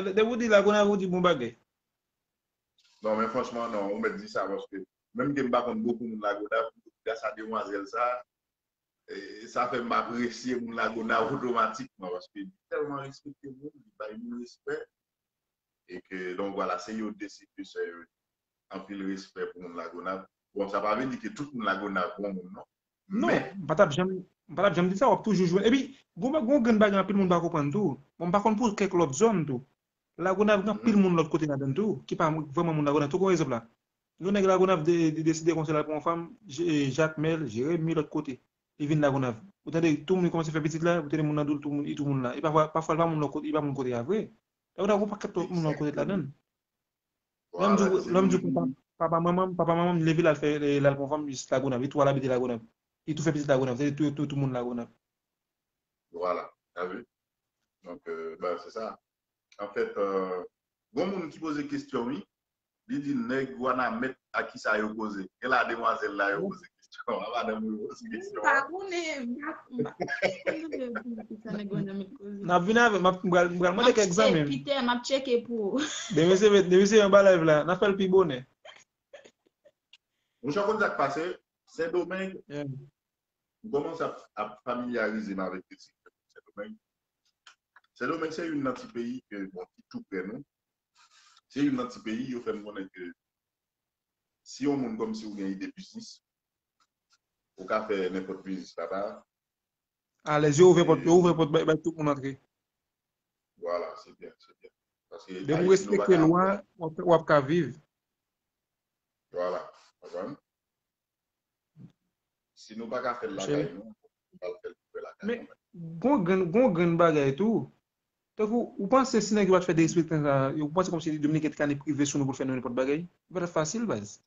Depi w di Lagonav, ou di bon bagay. Non, men franchman, non, ou mèt di sa, paske menm ke m pa konn bokou moun Lagonav, gras a demwazèl sa, e, sa fè m apresye moun Lagonav otomatikman, paske li tèlman respekte moun, li bay moun respè, e ke, donk, vwala, se yo de, se de sè yo. Anpil respè pou moun Lagonav. Bon, sa pa vle di ke tout moun Lagonav bon moun, non. Non, m pa t ap janm, m pa t ap janm di sa, w ap toujou jwenn. Epi, gon, gon grenn bagay anpil moun pa konprann tou. Bon, m pa konn pou kèk lòt zòn tou. Lagonav gen anpil moun lòt kote ladann tou, ki pa vrèman moun Lagonav. Tou gon egzanp la. Yon nèg Lagonav de, de, deside konsa l al pran yon fanm, Jakmèl, Jeremi, lòt kote. Li vin Lagonav. Ou tande, tout moun kòmanse fè pitit la, ou tande moun nan di w, tout moun, li tou moun la. E pafwa, pafwa, li pa moun lòt kote, li pa moun kote a vre. Lagonav gon pakèt lòt moun lòt kote ladann. Lè m di w, lè m di w papa, papa manman m, papa manman m leve l al fè, l al pran fanm jis Lagonav, li tou al abite Lagonav. Li tou fè pitit Lagonav, se tou, tou, tout moun Lagonav. Vwala, w ap vu? Donk, euh, ben, se sa. Anfèt, euh, gon moun ki poze kesyon, wi. Li di, nèg Wanament, a kisa yo koze? Gen la demwazèl la yo poze kesyon. A madanm yo poze kesyon. M pa konnen, m pa, m pa konnen kisa nèg Wanament koze. N ap vin avè, m ap, m pral, m pral mande kèk zanmi m. Pitè, m ap tcheke pou ou. Demen se, demen se anba live la, n ap fè l pi bonè. Monchè, w konn sa k pase? Sendomeng, m kòmanse ap, ap familyarize m avèk Sendomeng. Sendomeng se youn nan ti peyi ke, bon, ki tou prè nou. Se youn nan ti peyi, yo fè m konnen ke si yon moun kòmsi ou gen ide biznis, ou ka fè nenpòt biznis laba. Alèz, yo ouvè pòt, yo ouvè pòt bay, bay tout moun antre. Vwala, se byen, se byen. Paske depi w respekte lwa, w ap, w ap ka viv. Vwala, w konprann? Si nou pa ka fè l lakay nou, nou pral fè l pou fè lakay nou menm. Men, gon grenn, gon grenn bagay tou. Tankou, ou panse si nèg yo pa t fè derespektan sa, ou panse kòmsi Dominiken te ka ni prive sou nou pou l fè nou nenpòt bagay? Li pa t ap fasil, baz.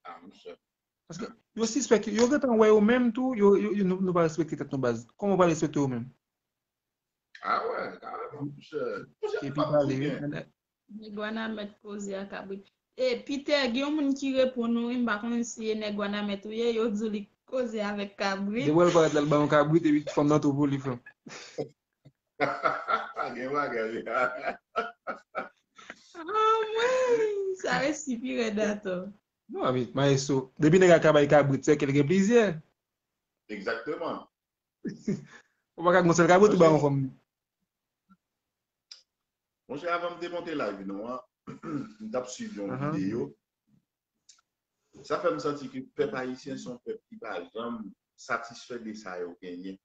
Ah, monchè. Paske yo sispèk, yo gentan wè yo menm tou, yo, yo, yo, nou, nou pa respekte tèt nou, baz. Kòman w pa respekte w menm? Epi pale, wi. Nèg Wanament koze a kabrit. E Peter, gen yon moun ki reponn ou, wi, m pa konnen si e nèg Wanament ou ye, yo di w li koze avèk kabrit. Depi w parèt la, l ba yon kabrit, epi fanm nan tou pou li, frè m. Gen bagay. Anmwey, sa resi pi rèd atò. Non, men, maestro, depi nèg la ka bay kabrit, se ke l gen plizyè. Egzakteman. Ou pa ka gon sèl kabrit ou ba yon fanm. Monchè, avan m te monte live nou an, m t ap swiv yon videyo. Sa fè m santi ke pèp ayisyen se yon pèp ki pa janm satisfè de sa yo genyen.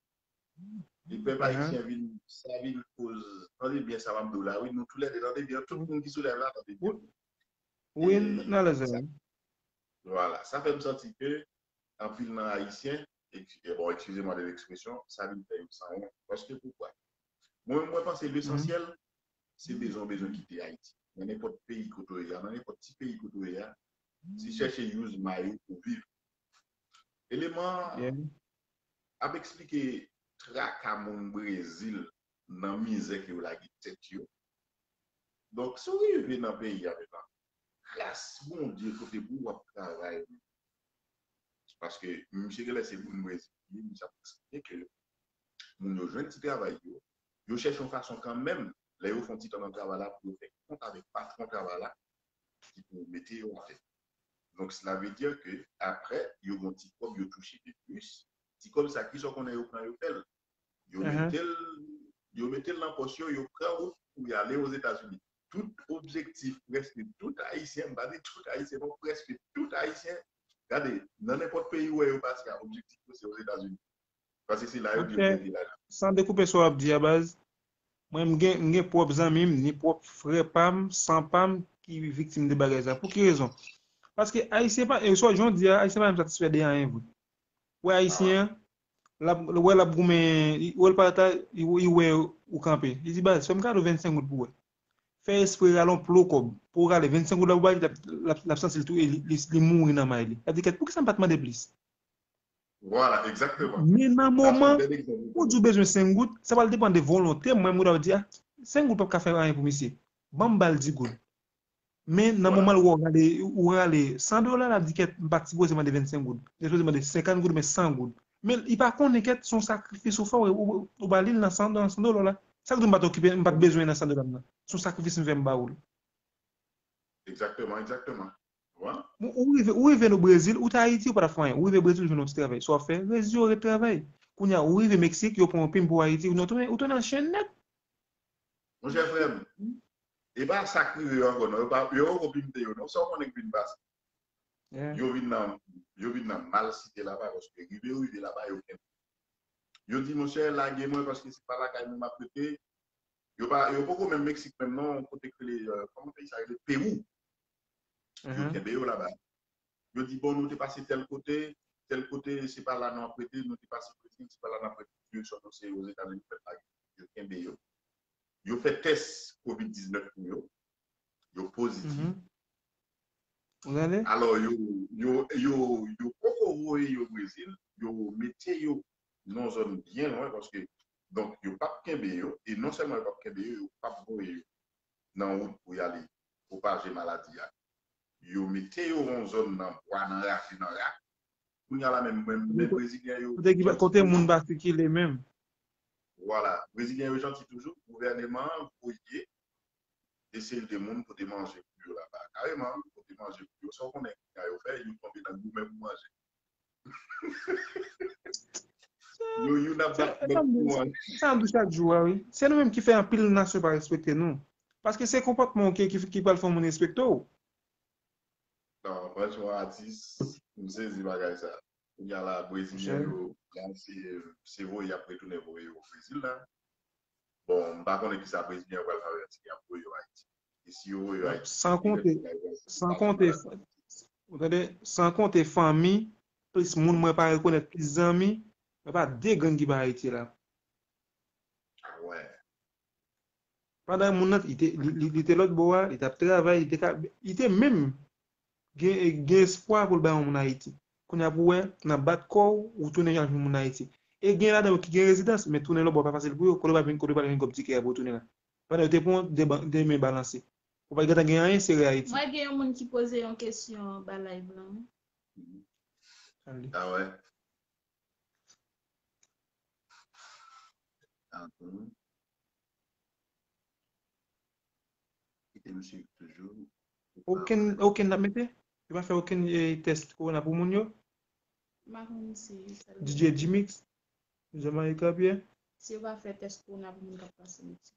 E pèp ayisyen vin, sa vin koz, tande byen sa m ap di w la, wi, nou toulède, tande byen, tout moun ki sou live la, tande byen. Wi, n alèz. Vwala, sa fè m santi ke anpil nan ayisyen, ex- bon, excusez-moi de l'expression, sa vin fè yo sanwont. Paske poukwa? Mwen, mwen panse lesansyèl, se bezwen, bezwen kite Ayiti. Nan nenpòt peyi kote w ye a, nan nenpòt ti peyi kote w ye a, se chèche use mayo pou viv. Eleman an ap eksplike traka moun Brezil nan mizè ke yo lage tèt yo. Donk, si w rive nan peyi a, menm, gras Bondye kote pou w ap travay, paske misye genlè se moun Brezil li ye, misye ap eksplike ke moun yo jwenn ti travay yo, yo chèche yon fason kanmenm, lè yo fè yon ti tan nan travay la, pou yo fè kont avèk patwon travay la, ki pou mete yo atè. Donk, cela veut dire ke apre, yo gon ti kòb yo touche de plis, ti kòb sa, kisa w konnen yo pran yo fè l? Yo mete l, yo mete l nan pòch yo, yo pran wout pou y ale Ozetazini. Tout objektif, prèske tout Ayisyen, m pa di tout Ayisyen, non, prèske tout Ayisyen, gade, nan nenpòt peyi ou wè yo pase a, objektif yo se Ozetazini. Paske se la yo di yo mete lajan. San dekoupe sa w ap di a, baz, mwen, m gen, m gen pwòp zanmi m, ni pwòp frè pa m, san pa m, ki viktim de bagay sa. Pou ki rezon? Paske Ayisyen pa, e sa jan w di a, Ayisyen pa janm satisfè de anyen vre. Wè Ayisyen an, l ap, wè l ap goumen, wè l pa ta, li wè ou kanpe. Li di, baz, fè m kado vennsenk goud pou wè. Fè espre rale yon plo kòb. Pou w rale vennsenk goud la pou bay, l ap, l ap, l ap santi l tou, e li, li, li mouri nan may li. L ap di, kèt, poukisa m pa t mande plis? Vwala, egzakteman. Men nan moman, ou di w bezwen senk goud, sa pral depann de volonte mwen, mwen ta di, a, senk goud p ap ka fè anyen pou misye. Ban m ba l dis goud. Men nan moman l wè w rale, ou rale san dola, l ap di, kèt, m pa t sipoze mande vennsenk goud. M te sipoze mande senkant goud, men san goud. Men li pa konnen, kèt, se yon sakrifis ou fè, ou, ou, ou ba li l nan san, nan san dola la. Sa k di m pa t okipe, m pa t bezwen nan san dola m nan? Se yon sakrifis m fè m ba ou l. Egzakteman, egzakteman. Bon, ou rive, ou rive nan Brezil, ou t Ayiti, ou pa t ap fè anyen. Ou rive Brezil, ou jwenn yon ti travay. Sa w ap fè, rezye w, ret travay. Kounye a, ou rive Meksik, yo pran yon plim pou Ayiti, ou tounen, ou tounen an chèn nèt. Monchè frè m, e pa sa k rive yo ankò, non. Yo pa, yo poko pimpe yo, non. Sa w konnen k vin pase? Yo vin nan, yo vin nan malsite laba, paske rive yo rive laba, yo kenbe. Yo di, monchè, lage mwen, paske se pa lakay mwen m ap rete. Yo pa, yo poko menm Meksik menm non, kote k rele, euh, kòman peyi sa rele? Pewou. Yo kenbe yo laba. Yo di, bon, nou te pase tèl kote, tèl kote, se pa la nou ap rete, nou te pase Brezil, se pa la n ap rete, direksyon nou se Ozetazini, fèt lage. Yo kenbe yo. Yo fè tès kovid diznèf pou yo. Yo pozitif. Alò, yo, yo, yo, yo poko voye yo Brezil, yo mete yo nan yon zòn byen lwen, paske, donk, yo p ap kenbe yo, e non sèlman yo p ap kenbe yo, yo p ap voye yo nan wout pou y ale pwopaje maladi a. Yo mete yo yon zòn nan bwa, nan raje, nan rak. Kounye a la menm, menm, menm Brezilyen yo. Kote ki, kote moun pa sikile menm. Vwala, Brezilyen yo janti toujou, gouvèneman an voye de seri de moun pote manje pou yo laba. Kareman, pote manje pou yo. Sa w konnen kounye a yo fè, yo tonbe nan goumen pou manje. Yo, youn ap bat lòt pou manje. Sa m di chak jou a, wi. Se nou menm ki fè anpil nasyon pa respekte nou. Paske se konpòtman w ki, ki, ki pral fè yon moun respekte w. Non, franchman, atis, m sezi bagay sa. Kounye a la, Brezilyen yo, la, se, se voye y ap retounen voye yo Brezil la. Bon, m pa konnen kisa Brezilyen yo pral fè avèk si y ap voye yo Ayiti. E si yo voye yo Ayiti, san konte, san konte, ou tande, san konte fanmi, plis moun mwen pa rekonèt, plis zanmi, mwen pa de grenn ki pa Ayiti la. Ah ouais. Pandan moun nan, li te, li, li, li te lòt bò a, li t ap travay, li te ka, li te menm gen, gen espwa pou l bay yon moun Ayiti. Kounye a pou w wè, nan bat kò w, ou tounen jan moun Ayiti. E gen ladan yo ki gen rezidans, men tounen lòtbò pa fasil pou yo. Kote yo pral vin, kote yo pral vin kòb tikè a pou yo tounen la. Pandan yo te pran de, ban- de men balanse. Ou pa gentan gen anyen sere Ayiti. Mwen gen yon moun ki poze yon kesyon anba live lan. Ah ouais. Attends. Kite m swiv toujou. Okenn, okenn n ap mete? Yo pa fè okenn eh, tès kowona pou moun yo? M pa konn si sa DJ Jimix, Jean-Marie Capier. Si yo pa fè tès kowona pou moun k ap pase Meksik.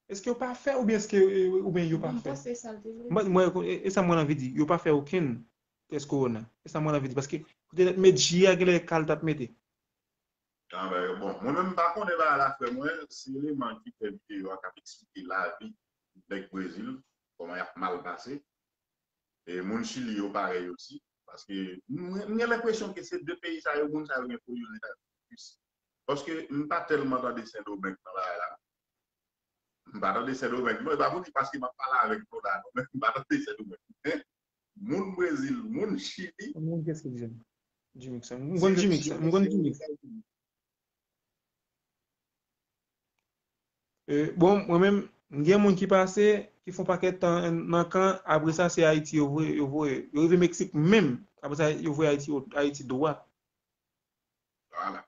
Èske yo pa fè oubyen èske eh, oubyen yo pa Bon, fè? Mwen se sa l te vle Mwen, di. mwen, e, e sa mwen anvi di, yo pa fè okenn tès kowona. E sa mwen anvi di, paske kote nèt Medji a genlè kal t ap mete. Ah, ben, bon, mwen menm m pa konnen bagay la frè mwen, se eleman ki fè videyo a k ap eksplike lavi nèg Brezil, kòman y ap mal pase. E moun Chili yo parèy osi, paske mwen mwen gen lenpresyon ke se de peyi sa yo, moun sa yo gen foli Ozetazini plis. Paske m pa tèlman tande Sendomeng nan bagay la. M pa tande Sendomeng. Mwen pa pou di paske m ap pale avèk nou la, non, men m pa tande Sendomeng. Moun Brezil, moun Chili. Mwen kès ki di Jimix sa? Mwen konn Jimix sa. Mwen konn Jimix. Eh, bon, mwen menm, m gen moun ki pase, ki fè yon pakèt tan nan kan, apre sa, se Ayiti yo voye, yo voye. Yo rive Meksik menm, apre sa, yo voye Ayiti, Ayiti dwa. Voilà.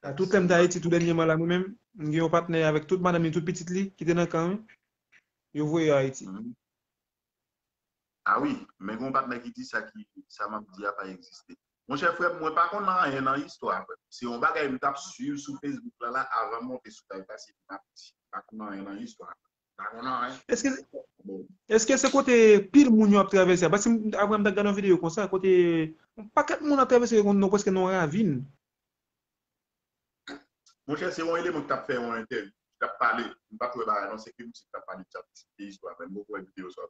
A tout lè m te Ayiti, tou dènyèman la, mwen menm, m gen yon patnè avèk tout madanm li, tout pitit li, ki te nan kan, wi. Yo voye yo Ayiti. Mhm. Ah wi, men gen yon patnè ki di sa ki sa m ap di a pa egziste. Monchè frè m, mwen pa konn anyen nan istwa a, frè m. Se yon bagay m t ap swiv sou Facebook la, la avan m monte sou kay pase m ap di. M pa konn anyen nan istwa a. M pa konn anyen. Èske Bon, èske se kote pil moun yo ap travèse a? Paske m- apre m t ap gade yon videyo konsa, kote yon pakèt moun ap travèse yon, non, prèske nan yon ravin. Monchè, se yon eleman ki t ap fè yon entèvyou, ki t ap pale, m pa t wè bagay non, se ke misye ki t ap pale, ki t ap eksplike istwa, men m poko wè videyo sa.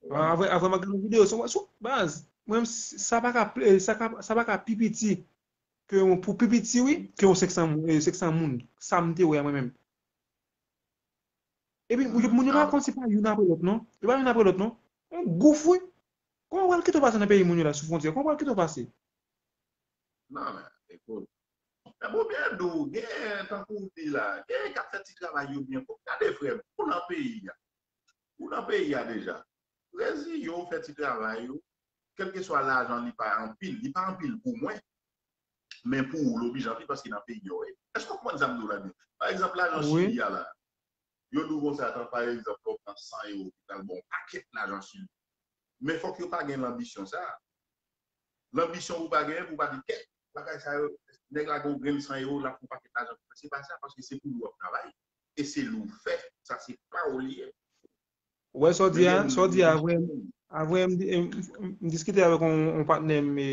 Bon, apre, apre m ap gade yon videyo, sou, sou baz, mwen, sa pa ka, pl- sa ka, sa pa ka pi piti ke yon, pou pi piti, wi, ke yon senk san, eh, senk san moun. Sa m te wè a mwen menm. Epi, moun moun yo pa konn se pa youn apre lòt, non. Yo pa youn apre lòt, non. Yon gouf, wi. Kòman w al kite w pase nan peyi moun yo la, sou fwontyè? Kòman w al kite w pase? Non, men, ekout. Mwen pou byen di w, gen, tankou w di la, gen k ap fè ti travay yo byen. Bon, gade, frè m, ou nan peyi a. Ou nan peyi a deja. Reziye w, fè ti travay ou. Kèlkeswa lajan li pa anpil, li pa anpil pou mwen. Men pou ou, l oblije anpil paske nan peyi a w ye. Èske w konprann sa m di w la byen? Pa egzanp, lajan Wi. Chili a la. Yo di w konsa, tan, pa egzanp, lè w pran san ewo, ki pral ba w yon pakèt lajan Chili. Men fòk yo pa gen lanbisyon sa. Lanbisyon pou w pa genyen, pou w pa di, kèt, bagay sa yo, nèg la gen yon grenn san ewo, l ap fè yon pakèt lajan. Se pa sa, paske se pou li w ap travay. E se li w fè. Sa se pa w li ye. Ou wè sa w di a, sa w di a, avre, avre m, di- m, m, m diskite avèk yon, yon patnè m, e,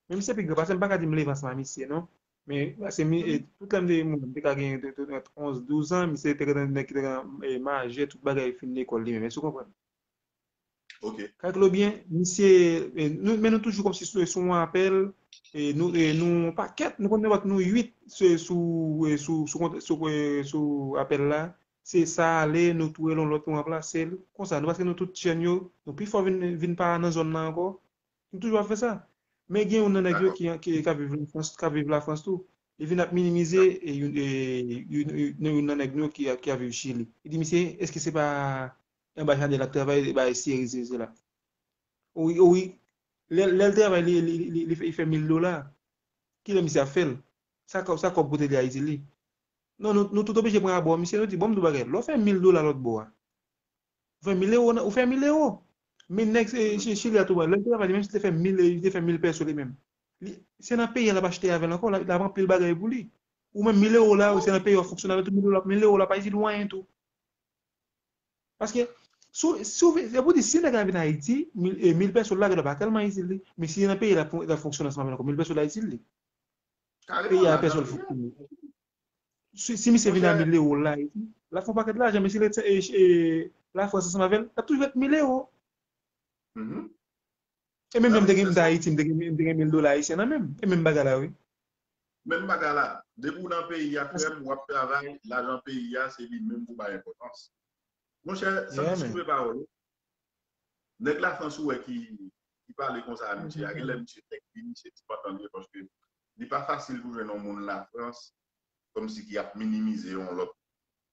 men misye pi gran pase m, pa ka di m leve ansanm ak misye, non. Men, se mi, e, tout lè m te moun, m te ka gen de, de, ant onz, douz an, misye te gen nèg ki te gen, e, majè, tout bagay fin lekòl li menm, èske w konprann? Ok. Kalkile w byen, misye, e, nou, men nou toujou kòmsi sou, sou yon apèl, e, nou, e, nou yon pakèt, nou konn nenpòt nou uit sou, sou, e, sou, sou, kont- sou, e, sou apèl la, se sa ale, nou tou rele yon lòt, nou ranplase l, konsa, nou paske nou tout jèn yo, nou pi fò vin, vin pa nan zòn nan ankò, nou toujou ap fè sa. Men gen youn nan nèg yo ki, ki, k ap viv Lafrans, k ap viv Lafrans tou, li vin ap minimize e, youn- e, youn youn- youn nan nèg nou yo ki, ki ap viv Chili. Li di, misye, èske se pa anbasade l ap travay, bay seri, seri, seri la? Wi, wi. Lè, lè l travay, li, li, li, li fè, li fè mil dola. Kilè misye ap fè l? Sa kòb, sa kòb pote li Ayiti li? Non, nou, nou tout oblije pran abò misye, nou di, bon, m di w bagay, lè w fè mil dola lòt bò a, ou fè mil ewo, nan- ou fè mil ewo. Men nèg se, se Chili a tou, lè l travay, li menm si l te fè mil, li te fè mil pèso li menm. Li, se nan peyi a l ap achte avè l ankò, l ap anpil bagay pou li. Ou menm mil ewo la, se nan peyi a w ap fonksyone avè l tou, mil ewo la, mil ewo la pa itil ou anyen tou. Paske, si w- si w- se pou di, si nèg la vin Ayiti, mil, e, mil pèso l lage la pa tèlman itil li, men si nan peyi a l ap fon- l ap fonksyone ansanm avè l ankò, mil pèso la itil li. Peyi a pèso l fonksyone. Si, si misye vin a mil ewo la, l ap fè yon pakèt lajan, men si l rete e, e, Lafrans ansanm avè l, l ap toujou ret mil ewo. E menm jan m te gen, m te Ayiti, m te gen, m te gen mil dola ayisyen nan menm. E menm bagay la, wi. Menm bagay la. Depi w nan peyi a, frè m, w ap travay, lajan peyi a, se li menm pou bay enpòtans. Monchè, san diskrimen pawòl ou, nèg Lafrans ou wè ki, ki pale konsa a misye a, genlè misye tèk li, misye ti pantan li ye, paske li pa fasil pou jwenn yon moun Lafrans kòmsi ki ap minimize yon lòt.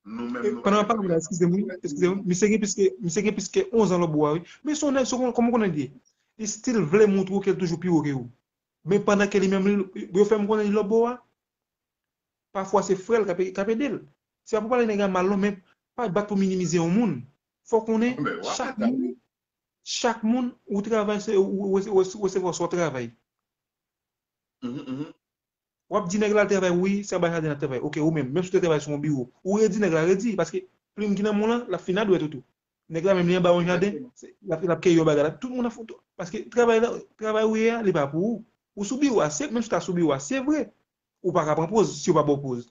Nou menm, nou pa gen pwoblèm. Eskize m, eskize m, misye gen plis ke, misye gen plis ke onz an lòtbò a, wi. Men se yon nèg, se yon, kòman konnen li ye? Li still vle montre w ke l toujou pi wo ke ou. Men pandan ke li menm, li, yo fè m konnen li lòtbò a. Pafwa se frè l k ap, k ap ede l. Se pa pou pale nèg la mal non, men pa bat pou minimize yon moun. Fò w konnen chak moun, chak moun ou travay, se ou, ou, ou, ou resevwa sa w travay. W ap di nèg la l travay, wi, se anba jaden l ap travay. Oke, ou menm, menm si w te travay sou yon biwo, ou redi nèg la, redi, paske plim ki nan men w lan, l ap fin adwèt ou tou. Nèg la menm li anba yon jaden, l ap, l ap keyi yon bagay la. Tout moun ap fout. Paske travay la, travay ou ye a, li pa pou ou. Ou sou biwo a, se, menm si w ta sou biwo a, se vre. Ou pa ka pran poz si yo pa ba w poz.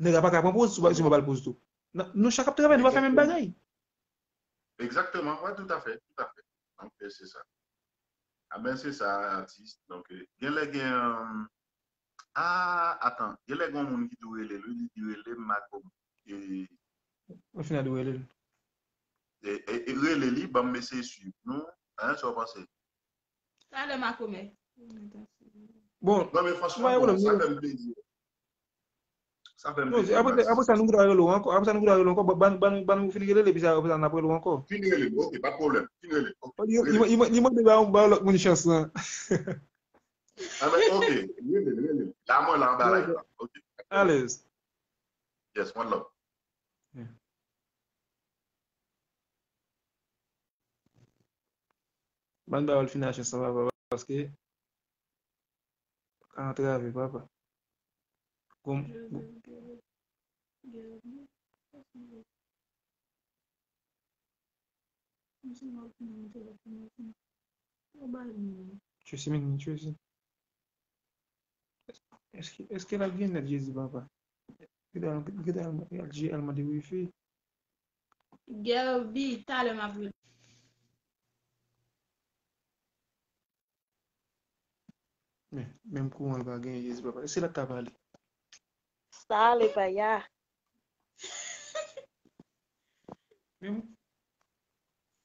Nèg la pa ka pran poz si w pa, si w pa ba l poz tou. Nou chak ap travay, nou pa fè menm bagay. Exactement, ouais, tout à fait, tout à fait. Donc, c'est ça. Ah ben, c'est ça, artiste. Donc, euh, genlè gen, euh, ah, attends, genlè gen yon moun ki tou rele l, wi, li di rele m Makomè. E, Ou fin ap rele l. E, e, e rele li, ban m eseye swiv nou. Hein, sa w panse? Talè Makomè. Bon, Non, men franchman, bon, sa fè m plezi. Sa fè m Non, plezi. apre, apre sa, nou gra rele w ankò. Apre sa, nou gra rele w ankò. Ban, ban, ban nou fin rele l, epi sa, apre sa, n ap rele w ankò. Fin rele m, ok, pa de pwoblèm. Fin rele m. Ok, Li, li, rele m. li, li mande ba, ba lòt moun chans lan. Ah, men, ok, rele m, rele m. La, mwen la, anba live la. Ok. Alèz. Yes, one love. Ban ba yo l fin achte san papa, paske ka antrave papa. Gon, Tracy, men Tracy. Èske, èske l ap gen nèt Jezi papa? Gade al, gade al, al mande wifi. Gervie, talè m ap rele. Men, menm kouran l pa gen, Jezi papa. Se la k ka pale. Sa ale pa ya. Menm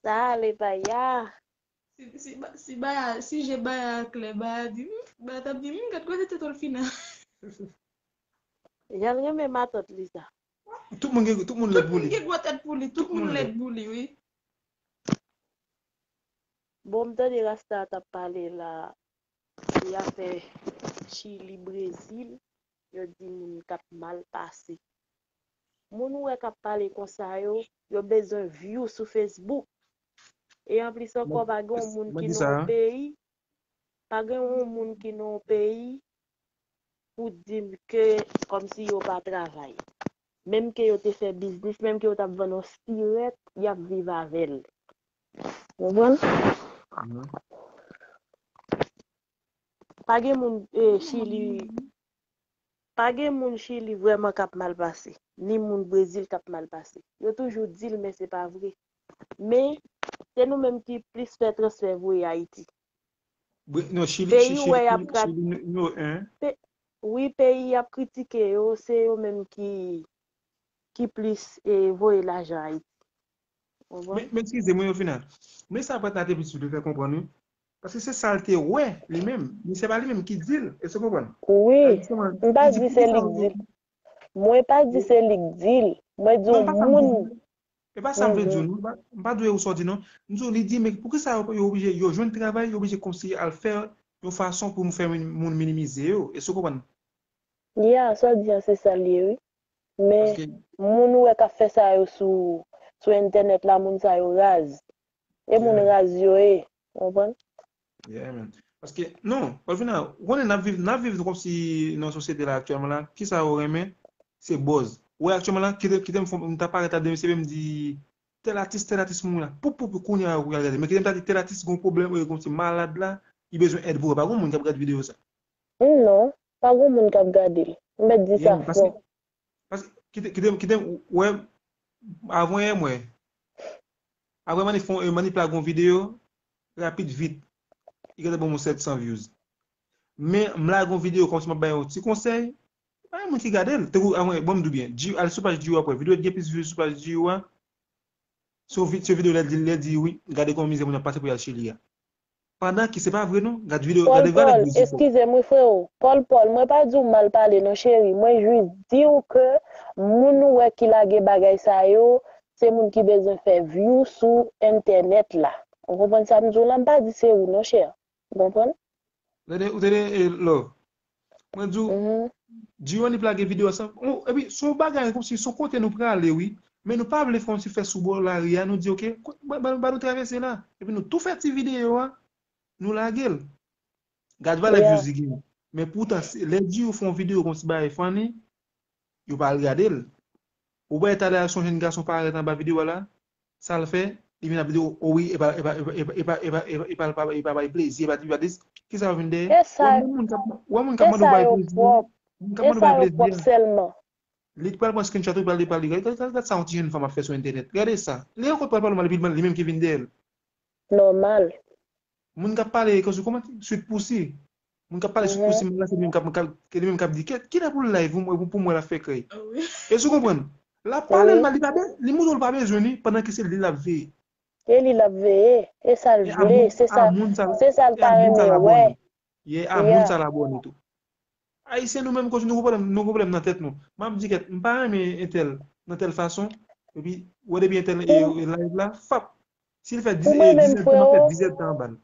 Sa ale pa ya. Si, si, ba- si baya, si je baya klè, baya di, hmm, baya t ap di, hmm, gad kote tèt Olfina. Jan l renmen matant li sa. Tout moun gen, tout moun lèd pou Moun li. Gen gwo tèt pou li, tout moun lèd pou li, wi. Bon, m tande Rasta t ap pale la, li afè Chili, Brezil, yo di moun k ap mal pase. Moun ou wè k ap pale konsa yo, yo bezwen view sou Facebook. E anplis ankò, pa gen yon moun ki nan yon peyi, pa gen yon moun ki nan yon peyi pou di m ke kòmsi yo pa travay. Menm ke yo te fè biznis, menm ke yo t ap vann yon sirèt, y ap viv avè l. Konprann? Pa gen moun eh, Chili, pa gen moun Chili vrèman k ap mal pase, ni moun Brezil k ap mal pase. Yo toujou di l, men se pa vre. Men, se nou menm ki plis fè transfè voye Ayiti. Bre- Non, Chili, Peyi Chili, wè y ap Chili, kat- Chili nimewo en. Pe- Wi, peyi y ap kritike yo, se yo menm ki, ki plis eh, voye lajan Ayiti. Konprann? Men, men eskize mwen, Olfina. Men sa Pèt la te vin sou te fè konprann, wi. Paske se sa l te wè, li menm. Men se pa li menm ki di l. Èske w konprann? Wi, Jisteman, m pa li di di se poukisa li k di l. Mwen pa di se li k di l. Mwen di Non, w pa sa m di. Moun. E pa sa m vle di w, non. M pa- M pa dwe ou sa w di, non. M di w, li di, men poukisa yo, yo oblije, yo jwenn travay, yo oblije kòmsi al fè yon fason pou m fè moun moun minimize yo. Èske w konprann? Ya, sa w di an se sa l ye, wi. Men, Paske, moun ou wè k ap fè sa yo sou, sou entènèt la, moun sa yo raz. E moun yeah, raz yo ye. Ou konprann? yeah, man. Paske, non, Olfina, ou konnen n ap viv, n ap viv kòmsi nan sosyete la aktyèlman la. Kisa yo renmen? Se buzz. Ou wè aktyèlman la, kite, kite m fè, m ta parèt la demen, se menm di, tèl atis, tèl atis mouri la. Pou, pou, pou, kounye a, ou al gade. Men kite m ta di, tèl atis gon pwoblèm, e kòmsi malad la, li bezwen èd pou wè. Pa gon moun k ap gade videyo sa. Non, pa gon moun k ap gade l. M mèt di sa Yeah, paske, fò. paske, kite, kite, kite, wè, avan yè, mwen, avan Manif fè, Manif lage yon videyo, rapid, vit, li gentan ban mwen sèt san views. Men, m lage yon videyo kòmsi m ap bay yon ti konsèy, pa gen moun ki gade l. Tankou, a mwen, bon, m di w byen, G-, al sou paj G U a, wè, videyo ki gen plis views sou paj G U a, se yon vi-, se yon videyo lè l di, lè l di, wi, gade kòman mizè moun ap pase pou y al Chili a. Pandan ke se pa vre non. Gad videyo, Pòl, gade valè Pòl, views li fè. Eskize m wi, frewo. Pòl, Pòl, mwen pa di w mal pale non, cheri. Mwen jis di w ke moun ou wè ki lage bagay sa yo, se moun ki bezwen fè view sou entènèt la. Ou konprann sa m di w la? M pa di se ou non, chè. Ou konprann? Ou tande, ou tande, eh, Love? Mwen di w, Mhm. Giovanni lage videyo a sa. Oh, epi, se yon bagay kòmsi se yon kote nou prale, wi. Men nou pa vle kòmsi fè sou bò lari a, nou di, "Ok, ko- ba, ba, ba nou travèse la." Epi nou tou fè ti videyo a, nou lage l. Gad valè Yeah. views li genyen. Men poutan, se- lè Giovanni fè yon videyo kòmsi bagay funny, yo pa al gade l. Ou wè talè a se yon jèn gason parèt anba videyo a la, sa l fè, li vin ap di, "O wi, e pa, e pa, e pa, e pa, e pa, e pa, e pa, e pa, e pa bay plezi, e pa, e pa dis, kisa yo vin dèyè?" E sa, Wè moun k ap, wè moun k ap e mande w sa bay yo plezi a, pwòp. Moun k ap E mande w sa bay yo plezi pwòp a, sèlman. Li pral pran screenshot ou, pral li, pral li, gade, gade, gade sa yon ti jèn fanm ap fè sou entènèt. Gade sa. Li ankò pral pale w mal, epi li menm ki vin dèyè l. Nòmal. Moun k ap pale, kòmsi, kòman, sweet pussy. Moun k ap pale sweet Mhm. pussy, moun la se li menm k ap, k ap, ke li menm k ap di, "Kèt, kilè pou l live, pou mwen, pou, pou mwen l ap fè krèy?" Ah wi. E si w konprann? L ap pale l Wi. mal, li pa be-, li montre w l pa bezwen li, pandan ke se li l ap veye. E li l ap veye, e sa l E a vle, moun, se a sa, moun sa, se sa l e ta a moun sa renmen l wè. abòne. Ye, a moun Yeah. sa l abòne tou. Ayisyen nou menm, kòmsi nou gen pwoblèm, nou gen pwoblèm nan tèt nou. M ap di kèt, m pa renmen entèl nan tèl fason, epi, wè depi entèl e, Pou, e live la, fap. Si l fè pou dis, mwen e, menm, dizèt tan, m ap fè freo, dizèt tan anba l.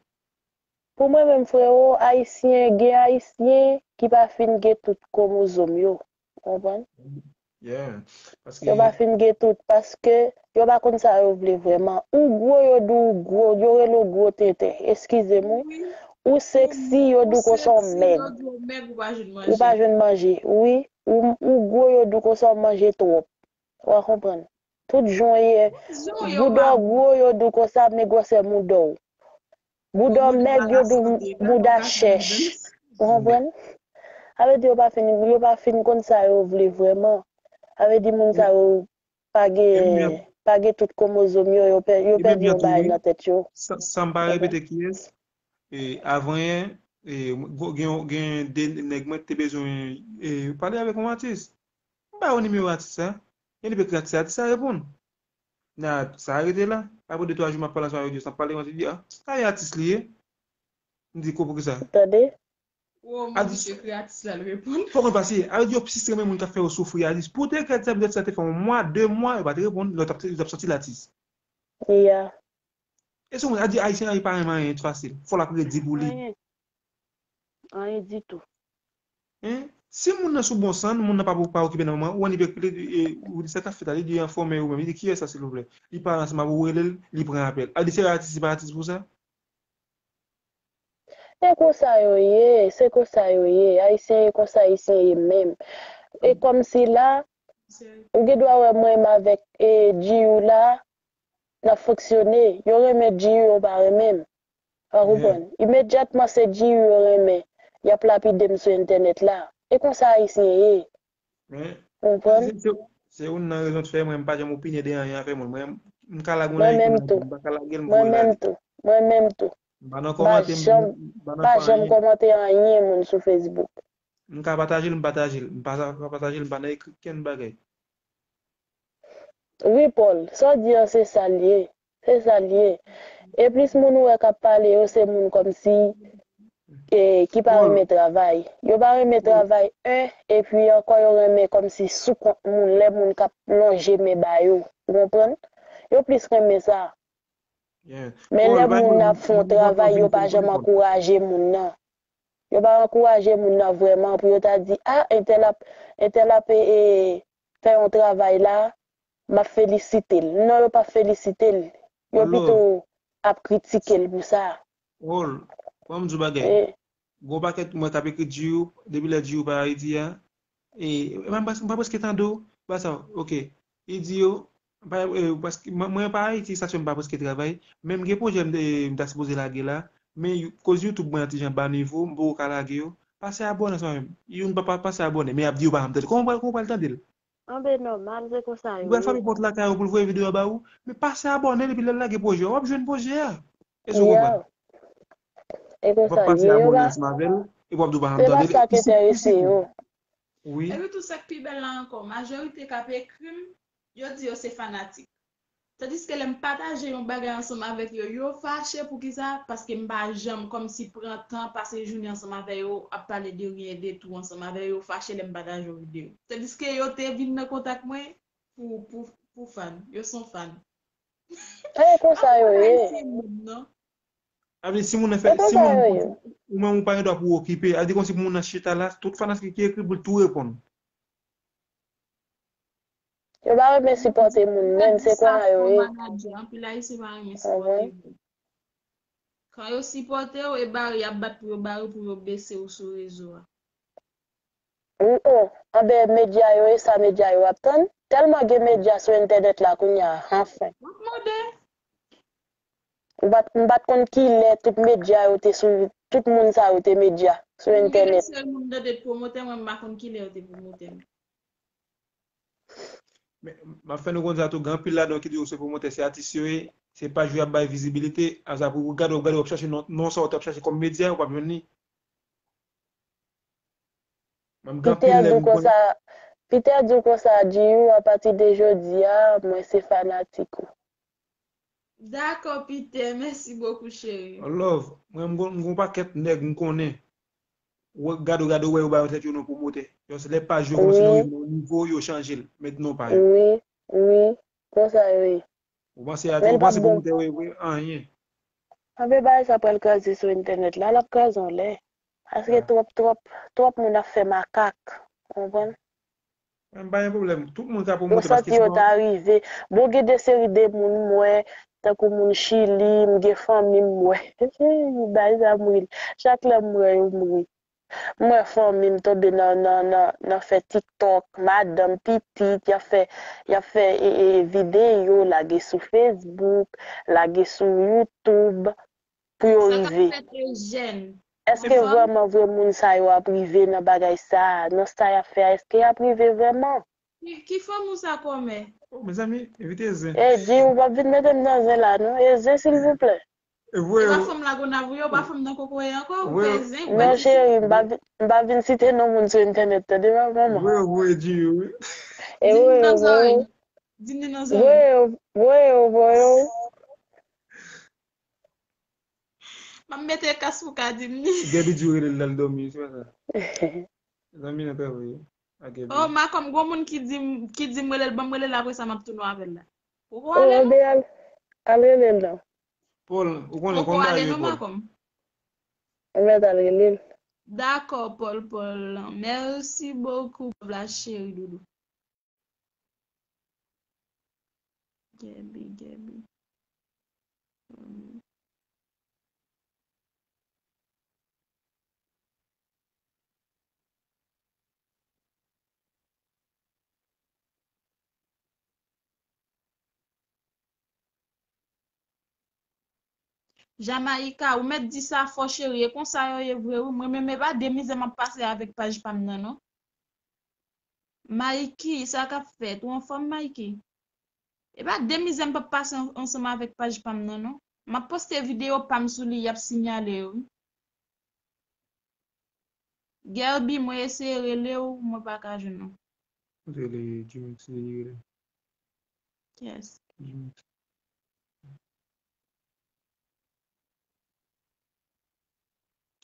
Pou mwen menm, freo, Ayisyen, gen Ayisyen ki pa fin gen tout kwomozòm yo. Ou konprann? Yeah. Paske Yo pa fin gen tout, paske yo pa konn sa yo vle vrèman. Ou gwo, yo di w gwo, yo rele w gwo tenten. Eskize m, wi. Wi. Ou seksi, yo di w Ou konsa w seksi, mèg. yo di w mèg, ou pa jwenn Ou pa manje. jwenn manje, wi. Ou, ou gwo, yo di w konsa w manje twòp. Ou a konprann? Tout jan w ye, Jan w ye, w bouda pa w gwo, yo di w konsa, men gwosè mouda w. Bouda w Mouda mèg, yo di w santi, bouda chèch. Ou konprann? Sa vle di yo pa fin, yo pa fin konn sa yo vle vrèman. Sa vle di moun sa yo pa gen, pa gen tout kwomozòm yo, yo pè-, yo pèdi yon bagay nan tèt yo. Sa, sa m pa repete kiyès, e, avan yè, e, gen, gen de nèg mwen te bezwen, e, pale avèk yon atis. M ba yo nimewo atis sa. Yo li pe ekri atis, atis sa reponn. Na, sa rete la. Apre de twa jou, m ap pale ansanm avèk yo, sa m pale, mwen te di, "Ah, sa e atis li ye." M di, "Ko, poukisa?" Tande? Wo, mwen di, misye ekri atis la, l reponn. Fòk mwen pase. Avèk yo, sis renmen moun k ap fè yo soufri, atis. Pou te kèt sa, sa te fè yon mwa, de mwa, yo pa te reponn, lè yo t ap, yo t ap sòti l atis. Yeah. E se moun, a di, Ayisyen, li pa renmen anyen fasil. Fò l ap redi pou li. Anyen. Anyen ditou. Hein? Si moun nan sou bon sann, moun nan pa, pa okipe nan moman, ou annik li, e, ou di sa k ap fèt la, li di anfòme ou menm, li di kiyès sa silvouplè? Li pale ansanm avè w, ou rele l, li pran apèl. A di se atis, li pa atis pou sa? Se konsa yo ye, se konsa yo ye. Ayisyen ye konsa, Ayisyen ye menm. E kòmsi la, ou gen dwa wè mwen menm avèk, e, G U la, n ap fonksyone. Yo renmen G U, yo pa renmen m. Ou konprann? Imedyatman se G U yo renmen, y ap lapide m sou entènèt la. E konsa Ayisyen ye. Ou konprann? Se, se, se youn nan rezon k fè mwen m pa janm opine de anyen afè moun. Mwen, m ka lage yon like, m pa ka lage l, m voye l ale. Mwen menm tou. Mwen menm tou. M pa nan kòmante, m pa nan fè anyen. Pa janm kòmante anyen moun sou Facebook. M ka pataje l, m pataje l. M pa ka pataje l, m pa nan ekri kenn bagay. Wi, Paul, sa w di an se sa l ye. Se sa l ye. E plis moun ou wè k ap pale yo, se moun kòmsi, e, ki pa renmen travay. Yo pa renmen travay, en, epi ankò yo renmen kòmsi sou kont moun, lè moun k ap lonje men ba yo. Ou konprann? Yo plis renmen sa. Men lè moun ap fè yon travay, yo pa janm ankouraje moun nan. Yo pa ankouraje moun nan vrèman pou yo ta di, "Ah, entèl ap, entèl ap, e, e, fè yon travay la, m ap felisite l." Non, yo p ap felisite l. Yo pito ap kritike l pou sa. Wòl, ban m di w bagay. Gwo pakèt mwen k ap ekri Djiyou, depi lè Djiyou pa Ayiti a, e, e, m pa, m pa prèske tande w, ba sa, ok. Li di yo, pa, e, paske mwen, mwen pa Ayiti, sa fè m pa prèske travay, men m gen pwojè m, e, m ta sipoze lage la, men you-, koz YouTube mwen an ti jan ba nivo, m poko ka lage yo. Pase abòne ansanm avè m. Youn pa, pa, pase abòne, men y ap di yo pa janm tande. Kòman w pral, kòman w pral tande l? Anben nòmal, se konsa yo ye. Ou pral frape pòt lakay ou pou l voye videyo a ba ou, men pase abòne l epi lè l lage pwojè a, w ap jwenn pwojè a. Èske w konprann? E konsa l ye, yo pa, se pa sa k enterese yo. Wi. Epi tou sa k pi bèl la ankò, majorite k ap ekri m, yo di yo se fanatik. Tandiske lè m pataje yon bagay ansanm avèk yo, yo fache. Poukisa? Paske m pa janm kòmsi pran tan pase jounen ansanm avè yo, ap pale de ryen e de tou ansanm avè yo, yo fache lè m pataje yon videyo. Tandiske yo te vin nan kontak mwen pou, pou, pou fan. Yo se yon fan. E konsa yo ye. Sa vle di si moun nan fè, si moun nan fè, ou menm ou pa gen dwa pou w okipe. Sa vle di kòmsi pou moun nan chita la, tout fanatik ki ekri pou l tou reponn. Yo pa renmen sipòte moun menm, se kwa yo ye. Anpil Ayisyen pa renmen sipòte moun. Kan yo sipòte w, e bare y ap bat pou yo bare pou yo bese w sou rezo a. Wi o, anben medya yo e sa medya yo ap tann. Tèlman gen medya sou entènèt la kounye a, anfen. M ap mande. M pa t, m pa t konn kilè tout medya yo te sou, tout moun sa yo te medya sou entènèt. Gen seri moun tande t pwomotè, mwen m pa konn kilè yo te pwomotè m. Men, m ap fè nou konn sa tou, gen anpil ladan yo ki di yo se pwomotè, se atis yo ye, se paj yo y ap bay vizibilite, a sa pou w gade, w ap gade, w ap chache non, non sa w t ap chache kòm medya, ou p ap jwenn li. Mwen m gen anpil nèg m konnen. Peter di w konsa, Djiyou, apati de jodi a, mwen se fanatik ou. Dakò Peter, mèsi bokou cheri. One love, mwen m gon, m gon pakèt nèg m konnen. Ou gade, ou gade, ou wè yo ba yo tèt yo non pwomotè. Just lè paj yo kòmanse nan yon nivo, yo chanje l, met non pa yo. Wi, wi, konsa yo ye. Ou panse a, ou panse pwomotè yo ye vre? Anyen. Anben bagay sa pral kraze sou entènèt la, l ap kraze anlè. Paske twòp, twòp, twòp moun ap fè makak, ou konprann? M pa gen pwoblèm. Tout moun ka pwomotè paske si yo ta rive. Bon, gen de seri de moun m wè, tankou moun Chili, m gen fanmi m wè. Bagay sa m ri. Chak lè m wè yo, m ri. M wè fanmi m tonbe nan, nan, nan, nan fè TikTok, madanm, pitit, y ap fè, y ap fè e, e, videyo, lage sou Facebook, lage sou YouTube. Pou yo rive. Èske vrèman vre moun sa yo ap rive nan bagay sa a? Nan sa y ap fè a, èske y ap rive vrèman? Ki fanm ou sa kòmè? Oh, mezanmi, evite zen. E di, ou p ap vin mete m nan zen la non. E zen silvouplè. E pa fanm Lagonav ou ye, ou pa fanm nan kokoye ankò, ou fè zen. Non cheri, m pa vin site non moun sou entènèt, tande pa manman. Voye, voye, di yo, wi. E voye, voye. Di m li nan zòrèy. Voye yo, voye yo, voye yo. M ap mete kas pou ka di m li. Gaby di w rele l nan l dòmi, se pa sa. Zanmi nan travay a Gaby. Oh, Makom, gon moun ki di m, ki di m rele l, ban m rele l apre sa m ap tounen avè l la. Ou ko ale non? Al, al rele l non. Paul, ou konnen kòman bagay yo ye Paul. Ou mèt al rele l. Dakò, Paul, Paul. Merci beaucoup, love la cheri doudou. Gaby, Gaby. Jamaïca, ou mèt di sa fò cheri, e konsa yo ye vre wi, mwen menm e pa de mizè m ap pase avèk paj pa m nan non. Mikey, sa k ap fèt? Ou anfòm Mikey? E pa de mizè m p ap pase ansanm avèk paj pa m nan non. M ap poste videyo pa m sou li, y ap sinyale yo wi. Guerby, mwen eseye rele w, mwen pa ka jwenn ou. Rele Jimix li rele. Yes. Jimix.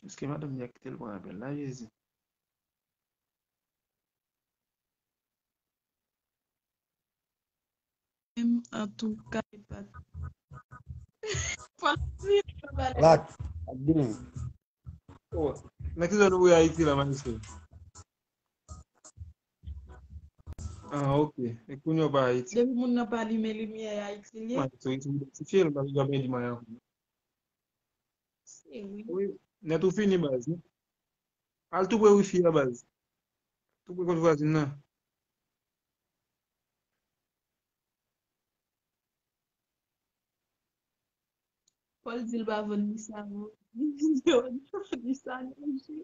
Èske madanm li a kite l pran apèl la, Jezi? Menm antouka, e pa t. Fò l di, fò l pale. Lak, ap gen. Oh, nan ki zòn ou ye Ayiti la, maestro? Ah, ok. E kounye a w pa Ayiti. Depi moun nan pa limen limyè, Ayiti l ye. Maestro, ou idantifye l, m pa bezwen di m anyen ankò. Se wi. Wi, nèt ou fini, baz. Al tou pre wifi a, baz. Tou pre kot vwazin nan. Paul di l pa vann li sa non. Li sa nan je.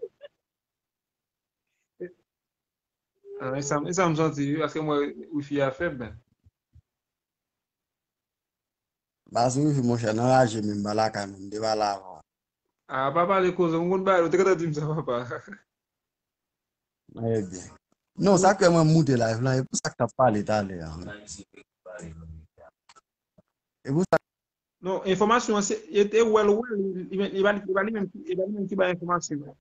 Ah, e sa, e sa m santi wi, paske m wè wifi a fèb. Baz wifi monchè, nan raje menm, m pa lakay mwen, m te pale avan. Ah, pa pale konsa, m konn bagay, ou te gentan di m sa, papa. Ebyen. Non, sa k fè mwen moute live lan, e pou sa k t ap pale talè a. Se pou sa. Non, enfòmasyon an, se, e, e wè l, wè l, li, li, li pa li menm ki, li pa li menm ki bay enfòmasyon an.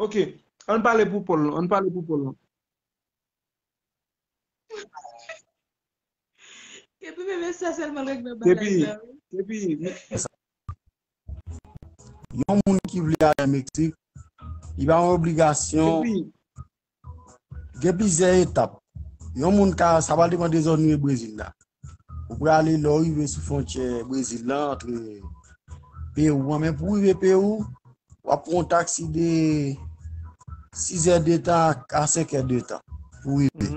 Ok, ann pale pou Paul, ann pale pou Paul. Epi bebe sa sèlman l regle bagay sa, wi. Epi, epi, yon moun ki vle ale Meksik, li pa yon obligasyon. Gen plizyè etap. Yon moun ka, sa pral depann de zòn ou ye Brezil la. Ou prale, lè w rive sou fwontyè Brezil la, antre Pewou an, men pou w rive Pewou, w ap pran yon taksi de sizè de tan a senkè de tan pou w rive.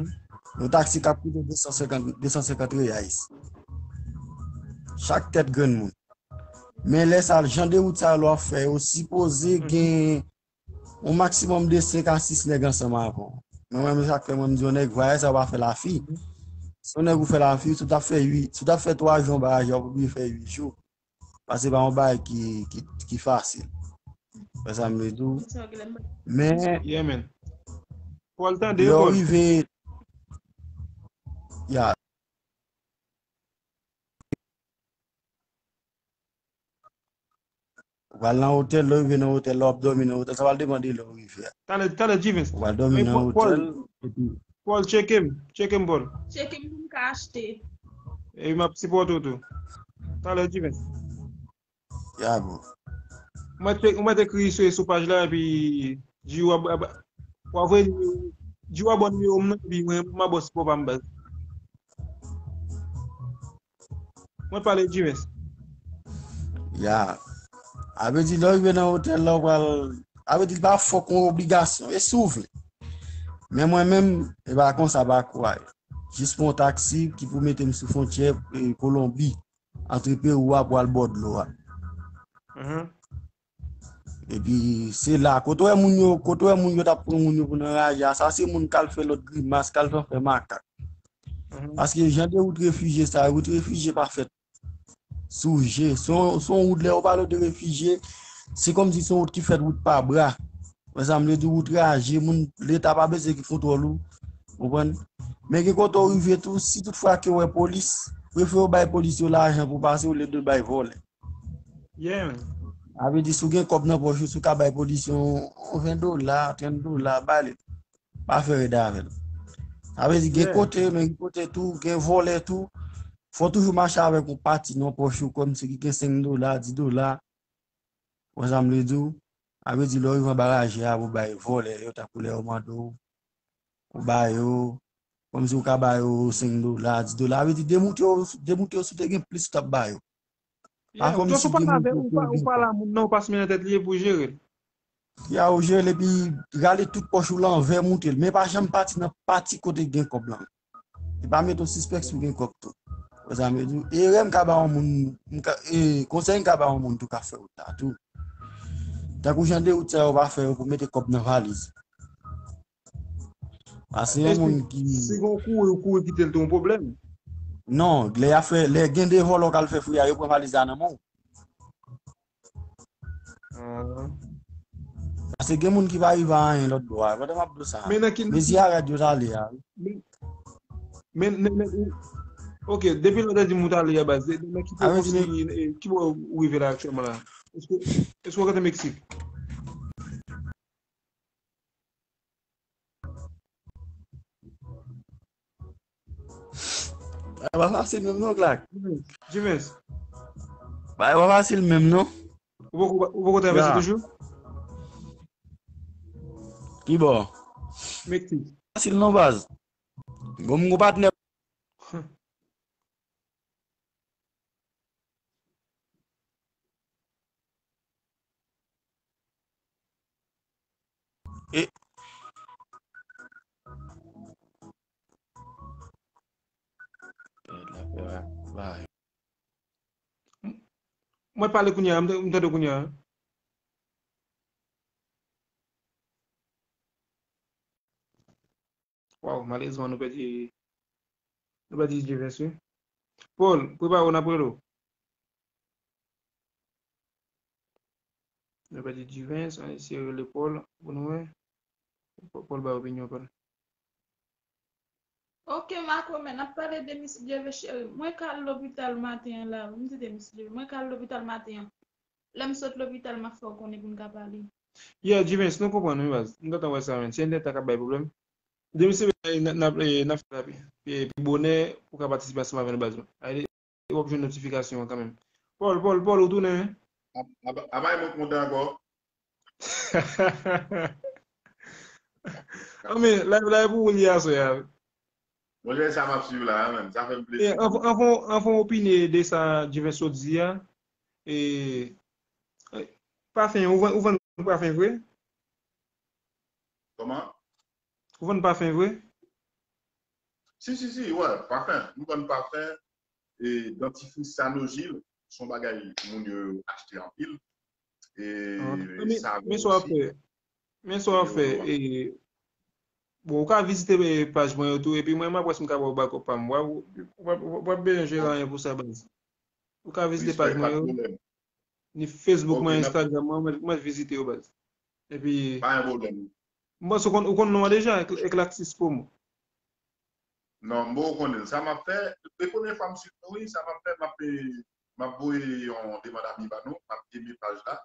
Yon taksi k ap koute de san senkant, de san senkant reyais. Chak tèt grenn moun. Men lè sa, jan de wout sa yo lè w ap fè yo, sipoze gen yon maksimòm de senk a sis nèg ansanm avè w. Mwen menm, sa k fè mwen m di yon nèg vwayaj sa yo pa fè lafi. Si yon nèg ou fè lafi, si w t ap fè uit, si w t ap fè twa jou yon bagay, w ap oblije fè uit jou. Paske se pa yon bagay ki, ki, ki fasil. Wè sa m vle di w. Men, Paul, tande, lè w rive, ya, Ou pral nan otèl, lè w rive nan otèl la, w ap dòmi nan otèl. Sa pral depann de lè w rive a. Talè, talè, Jivens. Ou pral dòmi nan otèl. Epi Paul, tcheke m. Tcheke m, Paul. Tcheke m pou m ka achte. E m ap sipòte w tou. Talè, Jivens. Ya, bro. Ou mèt, ou mèt ekri sou, sou paj la, epi di w ap, ap, w ap voye nimewo, di w ap ba w nimewo m nan, epi mwen, m ap ba w sipò pa m baz. Mwen pale Jivens. Ya. A vle di, lè w rive nan otèl la, ou pral, a vle di, l pa fòk yon obligasyon. E si w vle. Men mwen menm, e pa konsa, pa kwè. Jis pran yon taksi ki pou mete m sou fwontyè, e, Kolonbi, antre Pewou a pou al bò dlo a. Epi se la, kote w wè moun yo, kote w wè moun yo t ap pran moun yo pou nan raje a, sa se moun k al fè lòt grimas, k al fè, fè makak. Paske jan de wout refijye sa, wout refijye pa fèt sou je. Se yon, se yon wout, lè yo pale de refijye, se kòmsi se yon wout ki fèt wout pa bra. Wè sa m vle di, wout raje, moun, Leta pa bezwen gen kontwòl ou. Konprann? Men gen kote w rive tou, si tout fwa ke w wè polis, prefere w bay polis yo lajan pou pase olye de w bay vòlè. Yeah. Sa vle di, si w gen kòb nan pòch ou, si w ka bay polis yon, yon ven dola, trant dola, ba li. Pa fè rèd avè l. Sa vle di, gen kote, men gen kote tou, gen vòlè tou. Fò w toujou mache avèk yon pati nan pòch ou, kòmsi ki gen senk dola, dis dola. Wè sa m vle di w? Sa vle di, lè w rive anba raje a, pou bay vòlè yo, tankou lè yo mande w, ou ba yo, kòmsi ou ka ba yo senk dola, dis dola. Sa vle di, demoute yo, demoute yo, si w te gen plis, ou t ap ba yo. Pa kòmsi demoute yo, ou pa la moun nan, ou pa simen nan tèt li, e pou jere l. Ya, ou jere l, epi rale tout pòch ou la anvè, moute l. Men pa janm pati nan pati kote gen kòb lan. E pa mete w sispèk si w gen kòb tou. Wè sa m vle di w? Erè m ka ba yon moun, m ka, e, konsèy m ka ba yon moun tou k ap fè wout la tou. Tankou jan de wout sa yo pa fè yo pou mete kòb nan valiz. Paske yon moun ki. Si gon kouri, ou kouri kite l tou yon pwoblèm. Non, lè y ap fè, lè gen de vòlò k al fè fouya, yo pran valiz la nan men w. Paske gen moun ki pa rive a anyen lòt bò a. Pandan m ap di w sa. Men nan ki. Mezi a rad yo t ale a. Men, men, men, ok, depi lè w te di m ou t ale a baz, nan ki bò w soti, ki bò ou rive la aktyèlman la? Èske, èske w rete Meksik? Bagay pa fasil menm non, Clark. Jivens. Bagay pa fasil menm non. Ou poko, ou poko travèse toujou? Ki bò? Meksik. Fasil non baz. Gon, gon patnè. E Mwen pale kounye a, m tande w kounye a. Waw, malerezman nou pèdi, nou pèdi Jivens wi. Paul, prepare w, n ap rele w. Nou pèdi Jivens, ann eseye rele Paul pou nou wè. Paul bay opinyon pa l. Ok, Marco, men n ap pale de Miss Djeve cheri. Mwen ka al lopital maten an la. M di de Miss Djeve. Mwen ka al lopital maten an. Lè m sot lopital, m ap fè w konnen pou n ka pale. Yeah, Jivens, nou konprann wi baz. M gentan wè sa, men. Se entènèt la k ap bay pwoblèm. Demen se n ap n ap fè la pi, pi, pi bonè pou ka patisipe ansanm avè nou baz mwen. Ayè, w ap jwenn notifikasyon an kanmenm. Paul, Paul, Paul, ou tounen? Apa e mwen k monte ankò? Anben, live la e pou ou li aswè a. Monchè, sa m ap swiv la a menm, sa fè m plezi. Anfon, anfon opinye de sa Jivens sot di a. E, pafen, ou vann, ou vann pafen vre? Kòman? Ou vann pafen vre? Si, si, si, wè, pafen. M vann pafen, e, dantifris Sanojil, se yon bagay moun yo achte anpil. E, savon osi. Men sa w ap fè, e, bon, ou ka vizite paj mwen yo tou, epi mwen, m ap wè si m ka ba w bakòp pa m. W ap bezwen jere anyen pou sa, baz. Ou ka vizite paj mwen yo. Ni Facebook mwen, Instagram mwen, mwen vizite yo, baz. Epi. Pa gen pwoblèm. M panse ou konn non an deja, Eclaxis Promo. Non, m poko konnen l. Sa m ap fè, se premye fwa m swiv nou, wi, sa m ap fè, m ap, m ap voye yon demann ami ba nou, m ap eme paj la.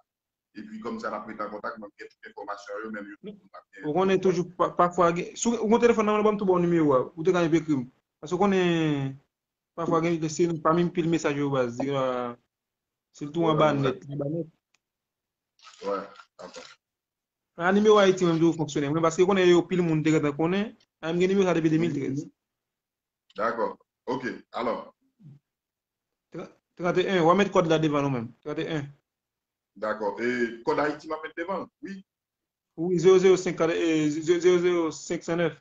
Epi kòmsa n ap rete an kontak, m ap gen tout enfòmasyon yo, menm yo tou m ap gen. Ou konnen toujou, pafwa, si w gen telefòn nan men w, ban m tou ba w nimewo a, ou te ka ekri m. Paske ou konnen, pafwa gen, se pami pil mesaj yo baz, sitou anba nèt, anba nèt. Wè, dakò. A nimewo Ayiti menm toujou fonksyone. Mwen paske konnen yo pil moun te gentan konnen, a m gen nimewo sa depi de mil trèz. Dakò. Ok, alò. Tranteyen, w a met kòd la devan nou menm. Tranteyen. Dakò. E kòd Ayiti m ap met devan l, wi. Wi, zewo zewo senk, zewo zewo senk san nèf.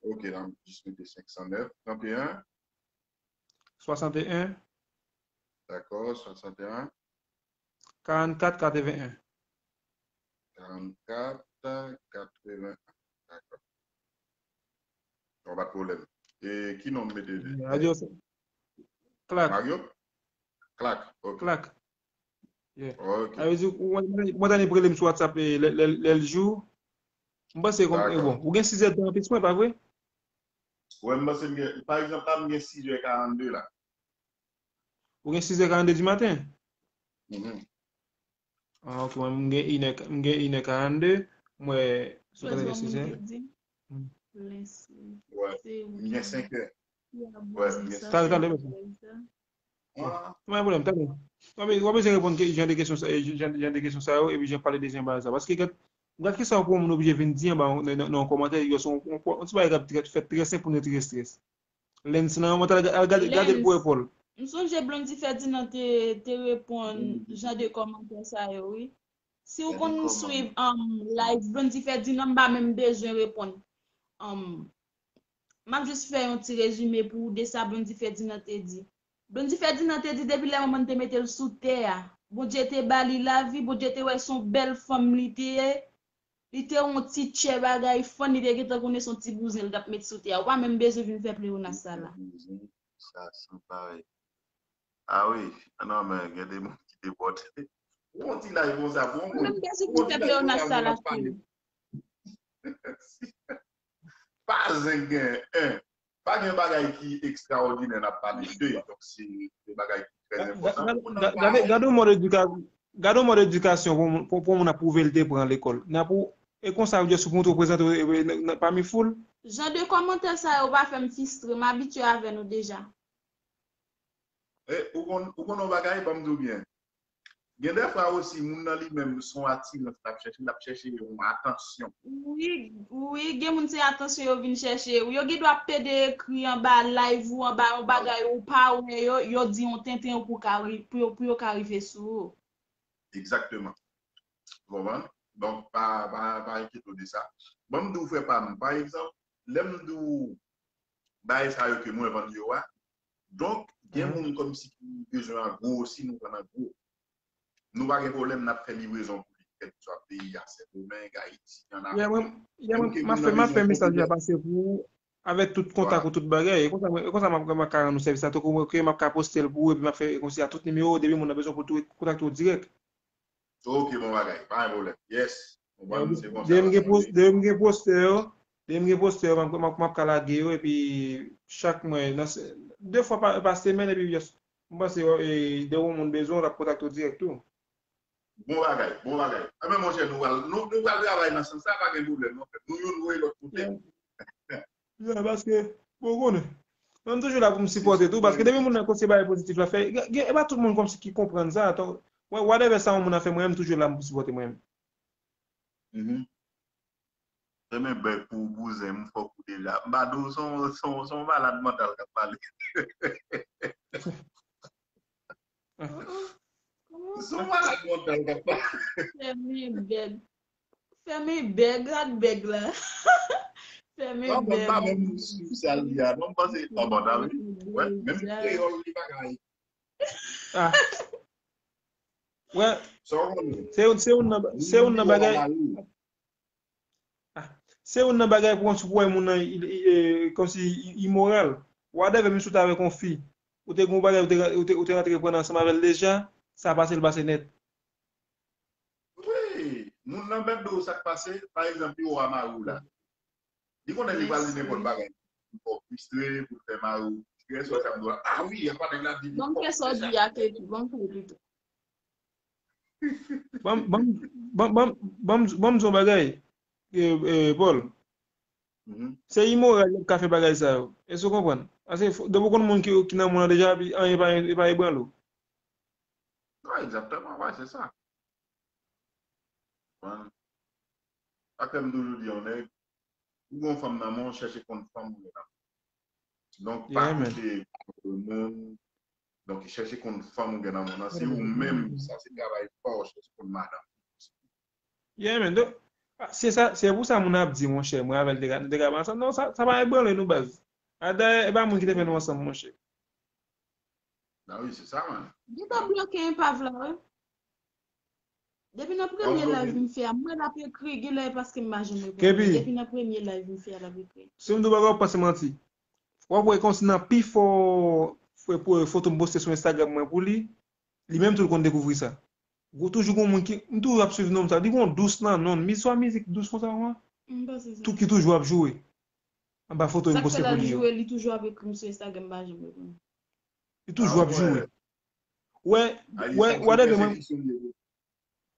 Ok, la m jis mete senk san nèf. Tranteyen. Swasanteyen. Dakò, swasanteyen. Karannkat katreven en. Karannkat katreven en. Dakò. Bon, pa t pwoblèm. E ki non m mete? Radyo. Clark. Mario? Clark, ok. Clark. Yeah. Ok. Sa vle di, ou mwen tande prele m sou WhatsApp lè l jou. M panse kon, bon, ou gen sizè tan anplis mwen, pa vre? Wè, m panse m gen, pa egzanp, la, m gen sizè karannde la. Ou gen sizè karannde di maten? Ah, ok, mwen, m gen inè, m gen inè karannde, m wè, sou karannde sizè. Wè, m gen senkè. Wè, m gen senkè. Tande, tande, mesye. Mwen, pwoblèm, tande. W ap bezwen reponn jan de kesyon sa, jan de kesyon sa yo, epi jan pale de jan bagay sa. Paske gad, gad kisa pou moun oblije vin di anba nan yon kòmantè, yo se yon ti bagay k ap fèt trè senp pou nou retire estrès. Lens nan, mwen ta al gade l pou epòl. M sonje Blondy Ferdinand te, te reponn jan de kòmantè sa yo, wi. Si w konn swiv um, live Blondy Ferdinand, m pa menm bezwen reponn. Um, m ap jis fè yon ti rezime pou w de sa Blondy Ferdinand te di. Blondy Ferdinand te di depi lè manman l te mete l sou tè a, Bondye te ba li lavi, Bondye te wè se yon bèl fanm li te ye, li te yon ti tchè bagay fann, li te gentan konnen se yon ti bouzen l t ap met sou tè a. Ou pa menm bezwen vin fè pleyonas sa la. Sa san parèy. Ah wi, non men gen de moun ki debòde. Ou yon ti live konsa pou yon moun. Ou yon ti live konsa pou n ap pale. Pa zen gen en. Pa gen bagay ki ekstraòdinè n ap pale de. Donk se de bagay ki trè enpòtan pou n ap pale. Gade yon mòd edikasyon. Gade yon mòd edikasyon pou yon moun ap pwouve l te pran lekòl. N ap ou, e konsa, just pou moutre w prezante w pami foul. Jan de kòmantè sa yo pa fè m fistre, m abitye avè nou deja. E, ou konn, ou konn yon bagay, ban m di w byen. Gen dèfwa osi, moun nan li menm, se yon atirans l ap chèche, l ap chèche yon atansyon. Wi, wi, gen moun se atansyon yo vin chèche. Yo gen dwa pede ekri anba live ou, anba yon bagay ou pa wè yo, yo di yon tenten pou w ka, pou yo, pou yo ka rive sou ou. Egzakteman. Ou konprann? Donk, pa, pa, pa enkyete w de sa. Ban m di w, frè pa m, pa egzanp, lè m di w bagay sa yo ke mwen vann yo a, donk, gen moun kòmsi ki bezwen an gwo osi, nou vann an gwo. Nou pa gen pwoblèm, n ap fè livrezon pou li, kèlkeswa peyi a, Sendomeng, Ayiti, ann Afrik. M ap fè mesaj la pase pou ou. Avèk tout kontak ou, tout bagay. E konsa, e konsa m ap, m ap ka rann ou sèvis la. Tankou mwen, ke m ap ka poste l pou ou, epi m ap fè konsi a tout nimewo, depi moun nan bezwen kontakte w dirèk. Ok, bon bagay. Pa gen pwoblèm. Yes. Depi m gen poste yo, Depi m gen postè yo, m ap, m ap, m ap ka lage yo, epi chak mwen, nan se- de fwa pa, pa semèn, epi yes, m panse e, de yon moun bezwen w, l ap kontakte w dirèk tou. Bon bagay, bon bagay. Enben, monchè, nou pral nou, nou pral travay nan sans sa, pa gen pwoblèm, non, frè. Nou youn voye lòt kote. Ya, paske, bon, w konnen. Mwen, m toujou la pou m sipòte tou, paske depi moun nan konsidere bagay pozitif la fè, gen, gen- e pa tout moun kòmsi ki konprann sa. Whatever sa yon moun nan fè, mwen, m toujou la pou m sipòte mwen. Mhm. Fèmen bèk pou bouzen m, fòk ou deja. M pa di w se yon- se yon- se yon malad mantal k ap pale. Se yon malad mantal k ap pale. Fèmen bèk. Fèmen bèg, gad bèg la. Fèmen Non, mwen bèg. pa menm swiv sa l di a. Non, m panse, oh, bon, ta wi. Wè, menm kreyòl li pa ka. Ah. Wè, Sa w konnen. se youn se youn nan se youn nan bagay. Ah, se youn nan bagay pou konsi pou wè moun nan i- i- e, kòmsi i- imoral. Whatever, menm si w te avèk yon fi, ou te gen yon bagay, ou te, ou te, ou te rantre pran ansanm avè l deja, sa pase l pase nèt. Wi, moun nan mèt di w sa k pase, pa egzanp, li wè mari w la. Li konnen li pral di nenpòt bagay. Pou l fè w fristre, pou l fè mari w fristre, sa w t ap di w la. Ah wi, apa nèg la di li Ban m fò fè sa w deja. Di a, Kevin, ban m fè pito. Ban m- ban m- ban m- ban m- ban m- ban m di w yon bagay, e, e, Paul. Mhm. Se imoral yo ka fè bagay sa yo. Èske w konprann? Paske fò- depi w konn moun ki, ki nan moun nan deja, epi anyen pa, e pa ebranle w. Non, egzakteman, wè, se sa. Konprann? Sa k fè m toujou di yon nèg, ou gon fanm nan men w, chèche konn fanm ou gen nan men w. Donk, pa Yeah, man. koute moun. Donk, chèche konn fanm ou gen nan men w nan. Se ou menm, sa se travay pa w, chèche konn madanm. Yeah, man. Donk, se sa, se pou sa moun ap di, monchè, mwen avè l te ka, nou te ka ansanm. Non, sa, sa pa ebranle nou, baz. A dayè, e pa moun ki te fè nou ansanm, monchè. Nan wi, se sa, man. Gentan bloke enpav la, wi. Depi nan premye Bon, live m fè a, mwen l ap ekri, genlè e paske m pa janm reponn. Kepi. Depi nan premye live m fè a, l ap ekri. Si m di w bagay, w ap panse manti. W ap wè kòmsi nan pi fò fo- fo- foto m poste sou Instagram mwen pou li, li menm tou l konn dekouvri sa. Ou toujou gon moun ki, m toujou ap swiv nonm sa, li gon dous nan non, mi swa mizik dous konsa, wi. M panse sa. Tou ki toujou ap joure. Anba foto m Sa k fè poste l pou al li yo. Joure, li toujou ap ekri m sou Instagram, m pa janm reponn. Li toujou Ah, ap joure. wè. Wè, Ay, wè, sa k whatever, fè mwen. Seksyon de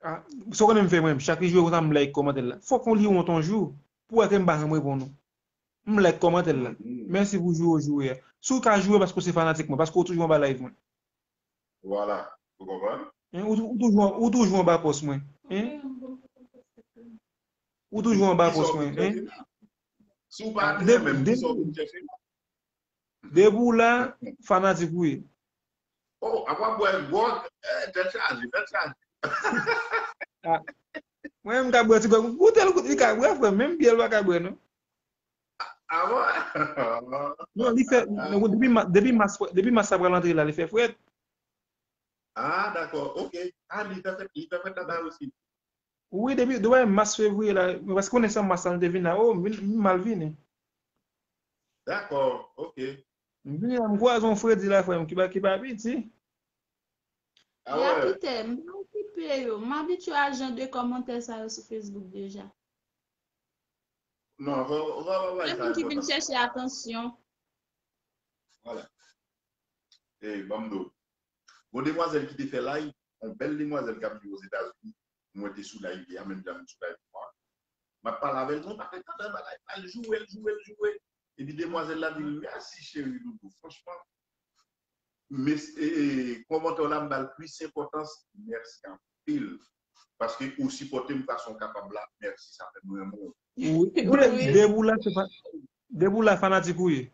Ah, sa w konnen m fè mwen, chak li joure konsa m like kòmantè l la. Fòk yon li wont yon jou, pou wè ke m pa janm reponn ou. M like kòmantè l la. Mhm. Mèsi pou joure w joure a. Si w ka joure paske w se fanatik mwen, paske w toujou anba live mwen. Vwala. Ou konprann? Hein, ou, ou toujou, ou toujou anba pòs mwen. Hein? Ou toujou anba pòs mwen. Hein? Si w pa Ah, trè de- menm, de- kisa w vin chèche la? Depi w la, fanatik ou ye. Oh, apa bwè gwòg, eh, tèt chaje, tèt chaje. Mwen, m ka bwè ti gwòg. Goute l, goute, li ka bwè, frè, menm byè l pa ka bwè, non. Ah bon? Non, li fè, non, depi ma- depi mas, depi mas sa pral antre la, li fè frèt. Ah, dakò, ok. Ah, li fè fèt, li fè fèt laba osi. Wi, depi, depi mas fevriye la, paske konnen san mas la, nou te vin la, oh, m vin, m mal vini. Dakò, ok. M vini la, m kwaze yon fredi la, frè m, ki pa, ki pa piti. Ah Ya wè. Pitè, m pa okipe yo. M abitye a jan de kòmantè sa yo sou Facebook deja. Non, va, va, va, va, Se sa moun ki vin enpòtan. Chèche atansyon. Vwala. Ey, ban m di w. Gon demwazèl ki te fè live, yon bèl demwazèl k ap viv Ozetazini. Mwen te sou live li a, menm jan m sou live mwen. M ap pale avè l, mwen pa fè tande m a live la, l joure, l joure, l joure. Epi demwazèl la di l, mèsi cheri doudou. Franchman, mes, e, e, kòmantè w la m ba l plis enpòtans, mèsi anpil. Paske ou sipòte m fason w kapab la, mèsi, sa fè m renmen w. Wi, wi. Depi w la, se fa- depi w la, fanatik ou ye.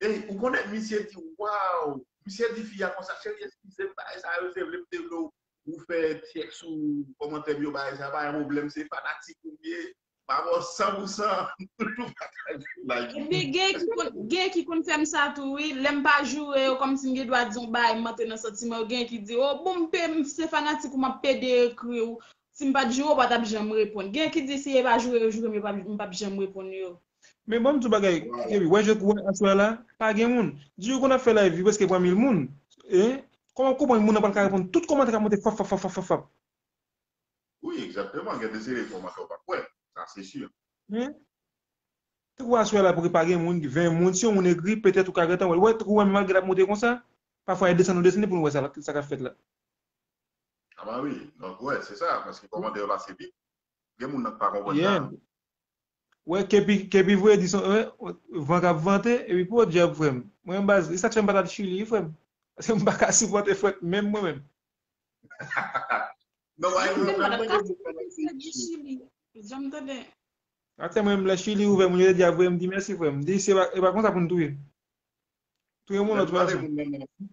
Ey, ou konnen, misye di, waw, misye di fi a konsa, cheri, eskize m, bagay sa yo, se vle m te vle w, ou fè tèks ou kòmantè m yo, bagay sa, pa gen pwoblèm, se fanatik ou m ye, m ap wè w san pou san, toujou pataje live. Ebyen, gen ki konn, gen ki konn fè m sa tou, wi. Lè m pa joure yo, kòmsi m gen dwa di yon bagay, m antre nan santiman yo, gen ki di, oh, bon, m pe, m se fanatik ou, m ap pede ekri w. Si m pa t joure, ou pa t ap janm reponn. Gen ki di, si e pa joure yo joure m, yo p ap- m p ap janm reponn yo. Men bon, m di w bagay, Kepi, wè, je wè aswè la, pa gen moun. Di yo konn ap fè live, li prèske pran mil moun. E, kòman w konprann moun nan pral ka reponn tout kòmantè k ap monte fap, fap, fap, fap, fap, fap? Wi, egzakteman. Gen de seri de kòmantè w pa kwè. Sa, se si. Hein? Tankou aswè la, pou ki pa gen moun, ven moun, si yon moun ekri, petèt ou ka gentan wè l. Wè, tankou wè, malgre l ap monte konsa, pafwa, e desann, ou desann pou nou wè sa, sa k ap fèt la. Ah bah oui, donk wè, se sa, paske kòmantè yo pase vit. Gen moun nan ki pa konprann sa. Yeah. Wè, kepi, kepi voye di son, wè, van k ap vante, epi podyab, frè m. Mwen, baz, e sa k fè m pa t al Chili, wi, frè m. Paske m pa ka sipòte frèt menm mwen menm. Non, pa Mwen egzanp, pa mwen ta gen moun nan di Chili. Janm tande. Atè mwen menm lè Chili ouvè, moun yo te di ap voye m di mèsi, frè m. M di se pa, e pa konsa pou n touye. Touye moun Lè m lòt tande fason. Moun nan nan,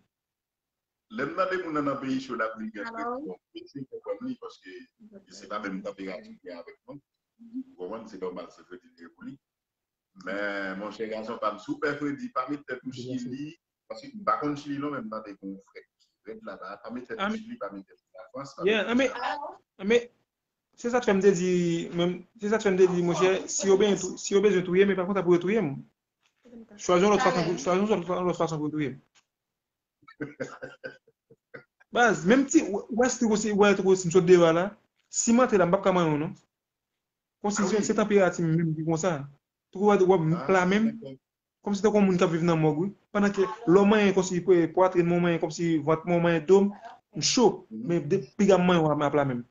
lè m tande moun nan nan peyi cho la pou li gen frè, Hello? bon, mwen se konprann li paske se pa menm tanperati li gen avèk mwen. Ou konprann, se nòmal, se fredi li ye pou li. Men, monchè gason pa m, si w pè fredi, pa met tèt ou Chili, paske m pa konn Chili non, men m tande gen yon frèt ki rèd laba, pa met tèt ou Ami- Chili, pa met tèt ou Lafrans, pa Yeah, met ami, tèt ou ami, se sa k fè m te di, menm, se sa k fè m te di, monchè, si yo bezwen tou-, si yo bezwen touye m, e pa konsa pou yo touye m. Chwazi yon lòt fason pou, chwazi yon lòt, lòt fason pou yo touye m. Baz, menm ti, wè, wè, si, wè, si m sot deyò a la, si m antre la, m p ap ka manyen w non. Konsi Ah se, oui. Se tanperati m menm ki konsa. Tou wè, wè, m Ah, pla menm, d'accord. Kòmsi tankou yon moun k ap viv nan mòg, wi. Pandan ke lè w manyen kòmsi pwatrin mwen, manyen kòmsi vant mwen, manyen do m, m cho. Mhm. Men de, piga m manyen w ap la menm.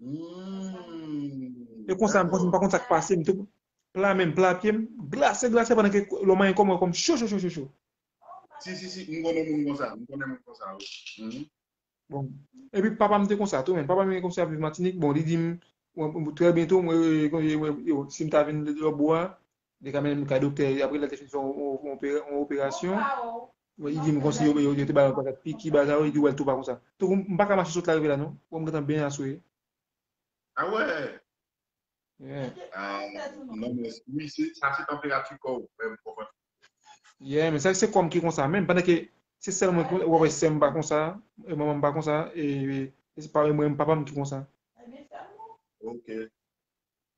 Hmm, E konsa, m konsi m pa d'accord. konn sa k pase m. Tou, pla men m, pla pye m, glase, glase pandan ke lè w manyen kò mwen kòm cho, cho, cho, cho, cho. Si, si, si, m konnen moun konsa, m konnen moun konsa, wi. Mhm. Bon. Epi papa m te konsa tou, men. Papa m kòmsi ap viv Matinik, bon, li di m, bon, trè byento, mwen, mwen, mwen, yo, si m ta vin lòtbò a, li ka mennen m kay doktè, apre lè l te fin fè yon, yon, yon opera-, yon operasyon, mwen, li di m kòmsi yo, yo, yo te ba yon pakèt piki, bagay, li di, wè, l tou pa konsa. Tou, m pa ka mache sot la rive la, non. Bon, m gentan byen aswè. Ah wè. Yeah. Ah, non, men, wi, se, sa se tanperati kò w, men m konprann. Yeah, men sa se kò m ki konsa menm. Pandan ke se sèl mwen ki konsa, w wè sè m pa konsa, e manman m pa konsa, e, e se pa mwen, papa m ki konsa. Ok.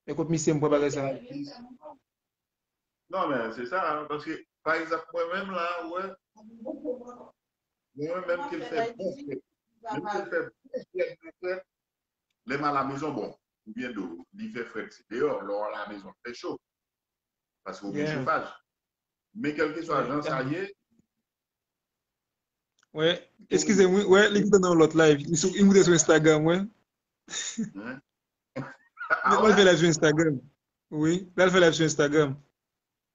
E kot misye m pran bagay sa? Non, men se sa, paske, pa egzanp, mwen menm la, wè, mwen menm ke l fè bon frèt, menm ke l fè bon frèt, bon frèt, lè m alamezon, bon, oubyen do, li fè frèt, se deyò, lè w alamezon, fè cho. Paske w gen Yeah. chofaj. Men kèlkeswa jan sa ye, Wè, eskize m, wi, wè, li kite nan lòt live, li sou, li moute sou Instagram, wè. Hein? Li al fè live sou Instagram. Wi, li al fè live sou Instagram.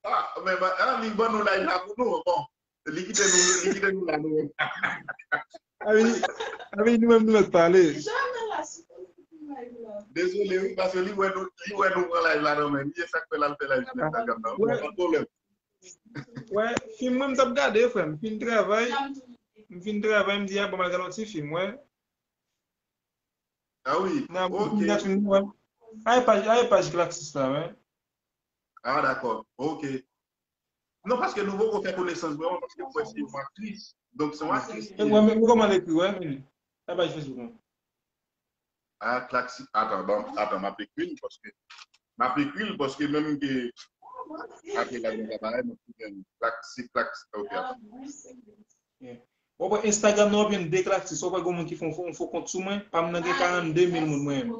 Ah, men, men, ah, li ban nou live la pou nou, bon. Li kite nou, li kite nou la, nou menm. Abi, abi, nou menm nou mèt pale. Janm la sou live la. Dezole, wi, paske li wè nou, li wè nou pran live la nan men. Li e sa k fè l al fè live sou Instagram nan. Wè. Pa pwoblèm. Wè, fim mwen m t ap gade, frè m. M fin travay, m fin travay, m di, a, bon, m al gade yon ti fim, wè. Ah wi, Nan, ok. m gade fim, wè. A e paj, a e paj Klaxis la, wè. Ah, dakò, ok. Non, paske nou poko fè konesans vrèman, paske m wè se yon aktris. Donk, se yon aktris ki E mwen, men kòman l ekri, wè, men. A e paj Facebook, wè. Ah, Klaxis. Atan, bon, atan, m ap ekri l paske, m ap ekri l paske menm ke apre la gen kabarè, mwen ki gen Klaxis, Klaxis, ok, atan. Bon, bon, Instagram nan oubyen de Klaxis, ou pa gen moun ki fè yon fo, yon fo kont sou mwen, pa m nan gen karannde mil moun mwen menm.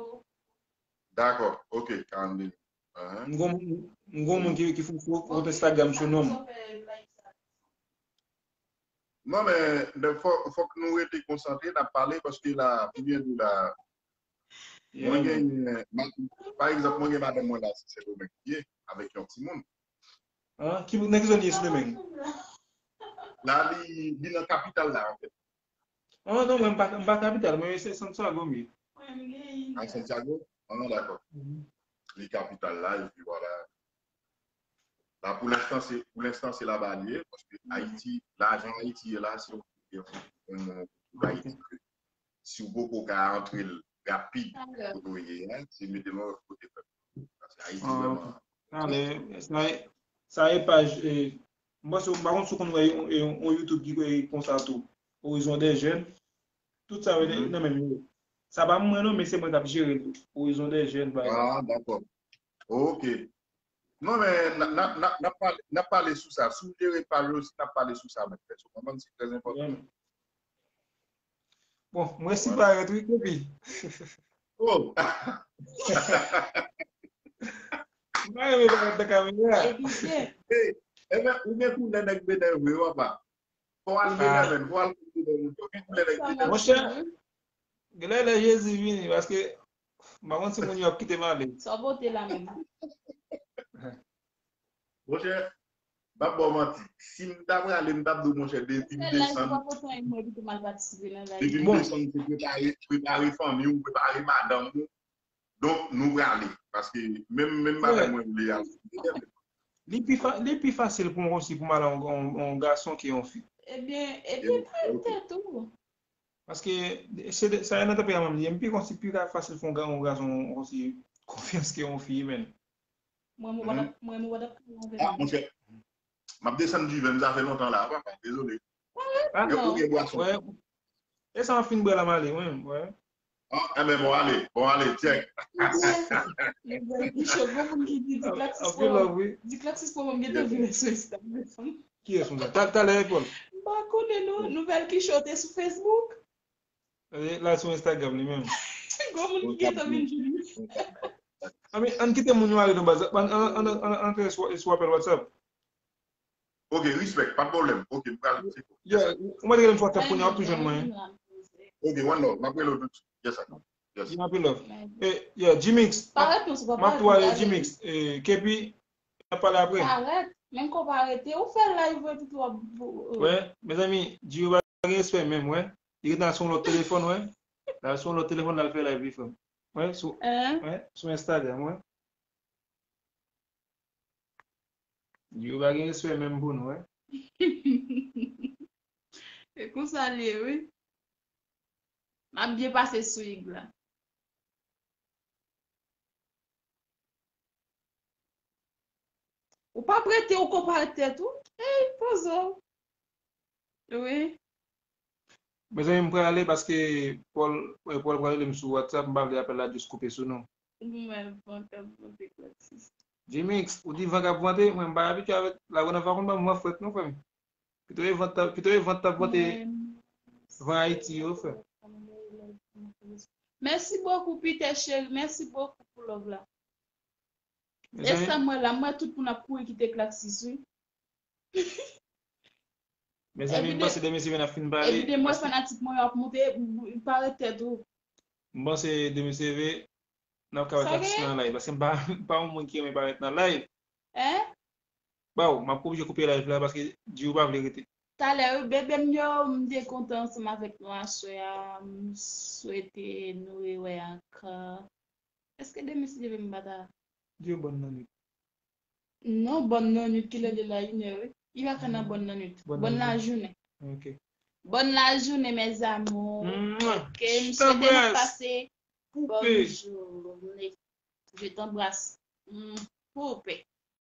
Dakò, ok, karannde mil. Ahan. M gon, m gon moun ki, ki fè yon fo kont Instagram sou non m. Non, men, men fò, fòk nou rete konsantre, n ap pale, paske la, kounye a la, mwen gen, pa egzanp, mwen gen madanm mwen la, se Sendomeng li ye, avèk yon timoun. Ah, ki, nan ki zòn li ye Sendomeng? La, li, li nan kapital la, anfèt. Oh, non, mwen, m pa, m pa kapital, mwen, se Santiago, m ye. A Santiago? Ah, dakò. Mhm. Li kapital la, epi vwala. La, pou lenstan, se, pou lenstan, se laba li ye, paske Ayiti, lajan Ayiti ye la, se yon, yon, yon Ayiti ke si w poko ka antre l rapid kote w ye a, se mete l yon lòt kote frè. Paske Ayiti Ah, vrèman. Ale, sa e, sa e paj, e, m panse, m pa konn si w konn wè yon, yon, yon YouTube ki, e, konsa tou. Horizon des Jeunes. Tout sa, e, nan menm yo. Sa pa mwen non, men se mwen k ap jere l tou. Horizon des Jeunes, bagay. Ah, dakò. Ok. Non, men, n a, n a, n a, n ap pale, n ap pale sou sa. Si w jere paj yo, si n ap pale sou sa, men, pèsonèlman, se trè enpòtan. Bon, mwen si parèt, wi, Kepi. Oh! M pa renmen parèt nan kamera. Epi byen. Hey, ebyen, ou gen koulè nèg Benè vre, papa. Fò w al Benè, men. Fò w al Benè, men. Ou gen koulè nèg Benè. Monchè, genlè lè Jezi vini, paske m pa konn si moun yo ap kite m ale. Sa w pote la menm? Monchè, m p ap ba w manti. Si m ta prale, m t ap di w, monchè, depi m desann, depi m desann, se prepare, prepare fanmi w, prepare madanm ou. Donk, nou prale. Paske menm, menm madanm mwen vle al. Li pi, fa, li pi fasil pou mwen osi pou m al yon, yon, yon gason ke yon fi. Ebyen, ebyen, pa tèt ou. Paske se de- sa nan tanperaman m li ye, m pi konsi pi ka fasil fè yon ga- yon gason osi konfyans ke yon fi, men. Mwen, mwen pa t ap, mwen, mwen pa t ap pran yon Ah, monchè, m ap desann diven, sa fè lontan la, papa, dezole. Ah, Yo pou gen bwason. Wè. E sa m ap fin bwè la m ale, wi, wè. Ah, enben, bon, ale, bon, ale, tchèk. Nouvèl ki cho, gon moun ki di, di Klaksis Anpil love, wi. Di Klaksis pou mwen, m gentan vire sou Instagram. Kiyès moun sa? Ta- Talè, Paul. M pa konnen, non. Nouvèl ki cho te sou Facebook. Eh, la sou Instagram li menm. Gon moun ki gentan vin jwenn li. Ann, ann kite moun yo ale nan baz. Ann, ann, ann, ann, ann antre sou, sou apèl WhatsApp. Ok, respect, pa de pwoblèm. Ok, m pral. Yeah, ou mèt rele m sou WhatsApp kounye a, w ap tou jwenn mwen. Ok, one love, m ap rele w tout de suite. Yes, sir. Yes. Yeah, anpil love. Eh, yeah, G-Mix. Parèt non, se pa M ap tou ale, G-Mix. Eh, K P, n ap pale apre. Parèt, menm kò pa rete, ou fè live epi tou w ap. Wè, mezanmi, G-Mix pa gen respè menm, wè. Li rete sou yon lòt telefòn, wè. L al sou yon lòt telefòn, l al fè live li, frè m. Wè, sou, wè, sou Instagram, wè. Yo pa gen respè menm pou nou, wè. E konsa l ye, wi. M ap byen pase sou ig la. Ou pa prete, ou konpare tèt ou. Ey, poze w. Wi. Mezanmi, m prale paske Paul, Paul pral rele m sou WhatsApp, m pa vle apèl la just koupe sou nou. Ou menm van k ap vante klak sis. G-Mix, ou di van k ap vante, mwen m pa abitye avèk la, Grann Anfa konn ban m van frèt non, frè m. Pito e van t ap, pito e van t ap vante van Ayiti yo, frè. Merci beaucoup, Peter chéri. Merci beaucoup pour love la. E sa mwen la, mwen tout moun ap kouri kite klak sis, wi. Mezanmi, m panse demen si ven ap fin pale. Epi de mwen fanatik mwen yo ap monte, pare tèt ou. M panse demen se ve, n ap ka wè klak sis nan live. Paske m pa, m pa yon moun ki renmen parèt nan live. Hein? Baw, m ap oblije koupe live la paske Djou pa vle rete. Talè, wi, bebe m yo, m te kontan ansanm avèk nou aswè a. M swete nou rewè ankò. Èske demen si Dye vle m pa ta? Djou bòn nan nwit. Non, bòn nan nwit, kilè li la, inè, wi. Li pa ka nan bòn nan nwit. Bòn lajounen. Ok. Bòn lajounen, mes amours. Ok, m swete n ap pase bòn jounen. Je t'embrasse. Poupe.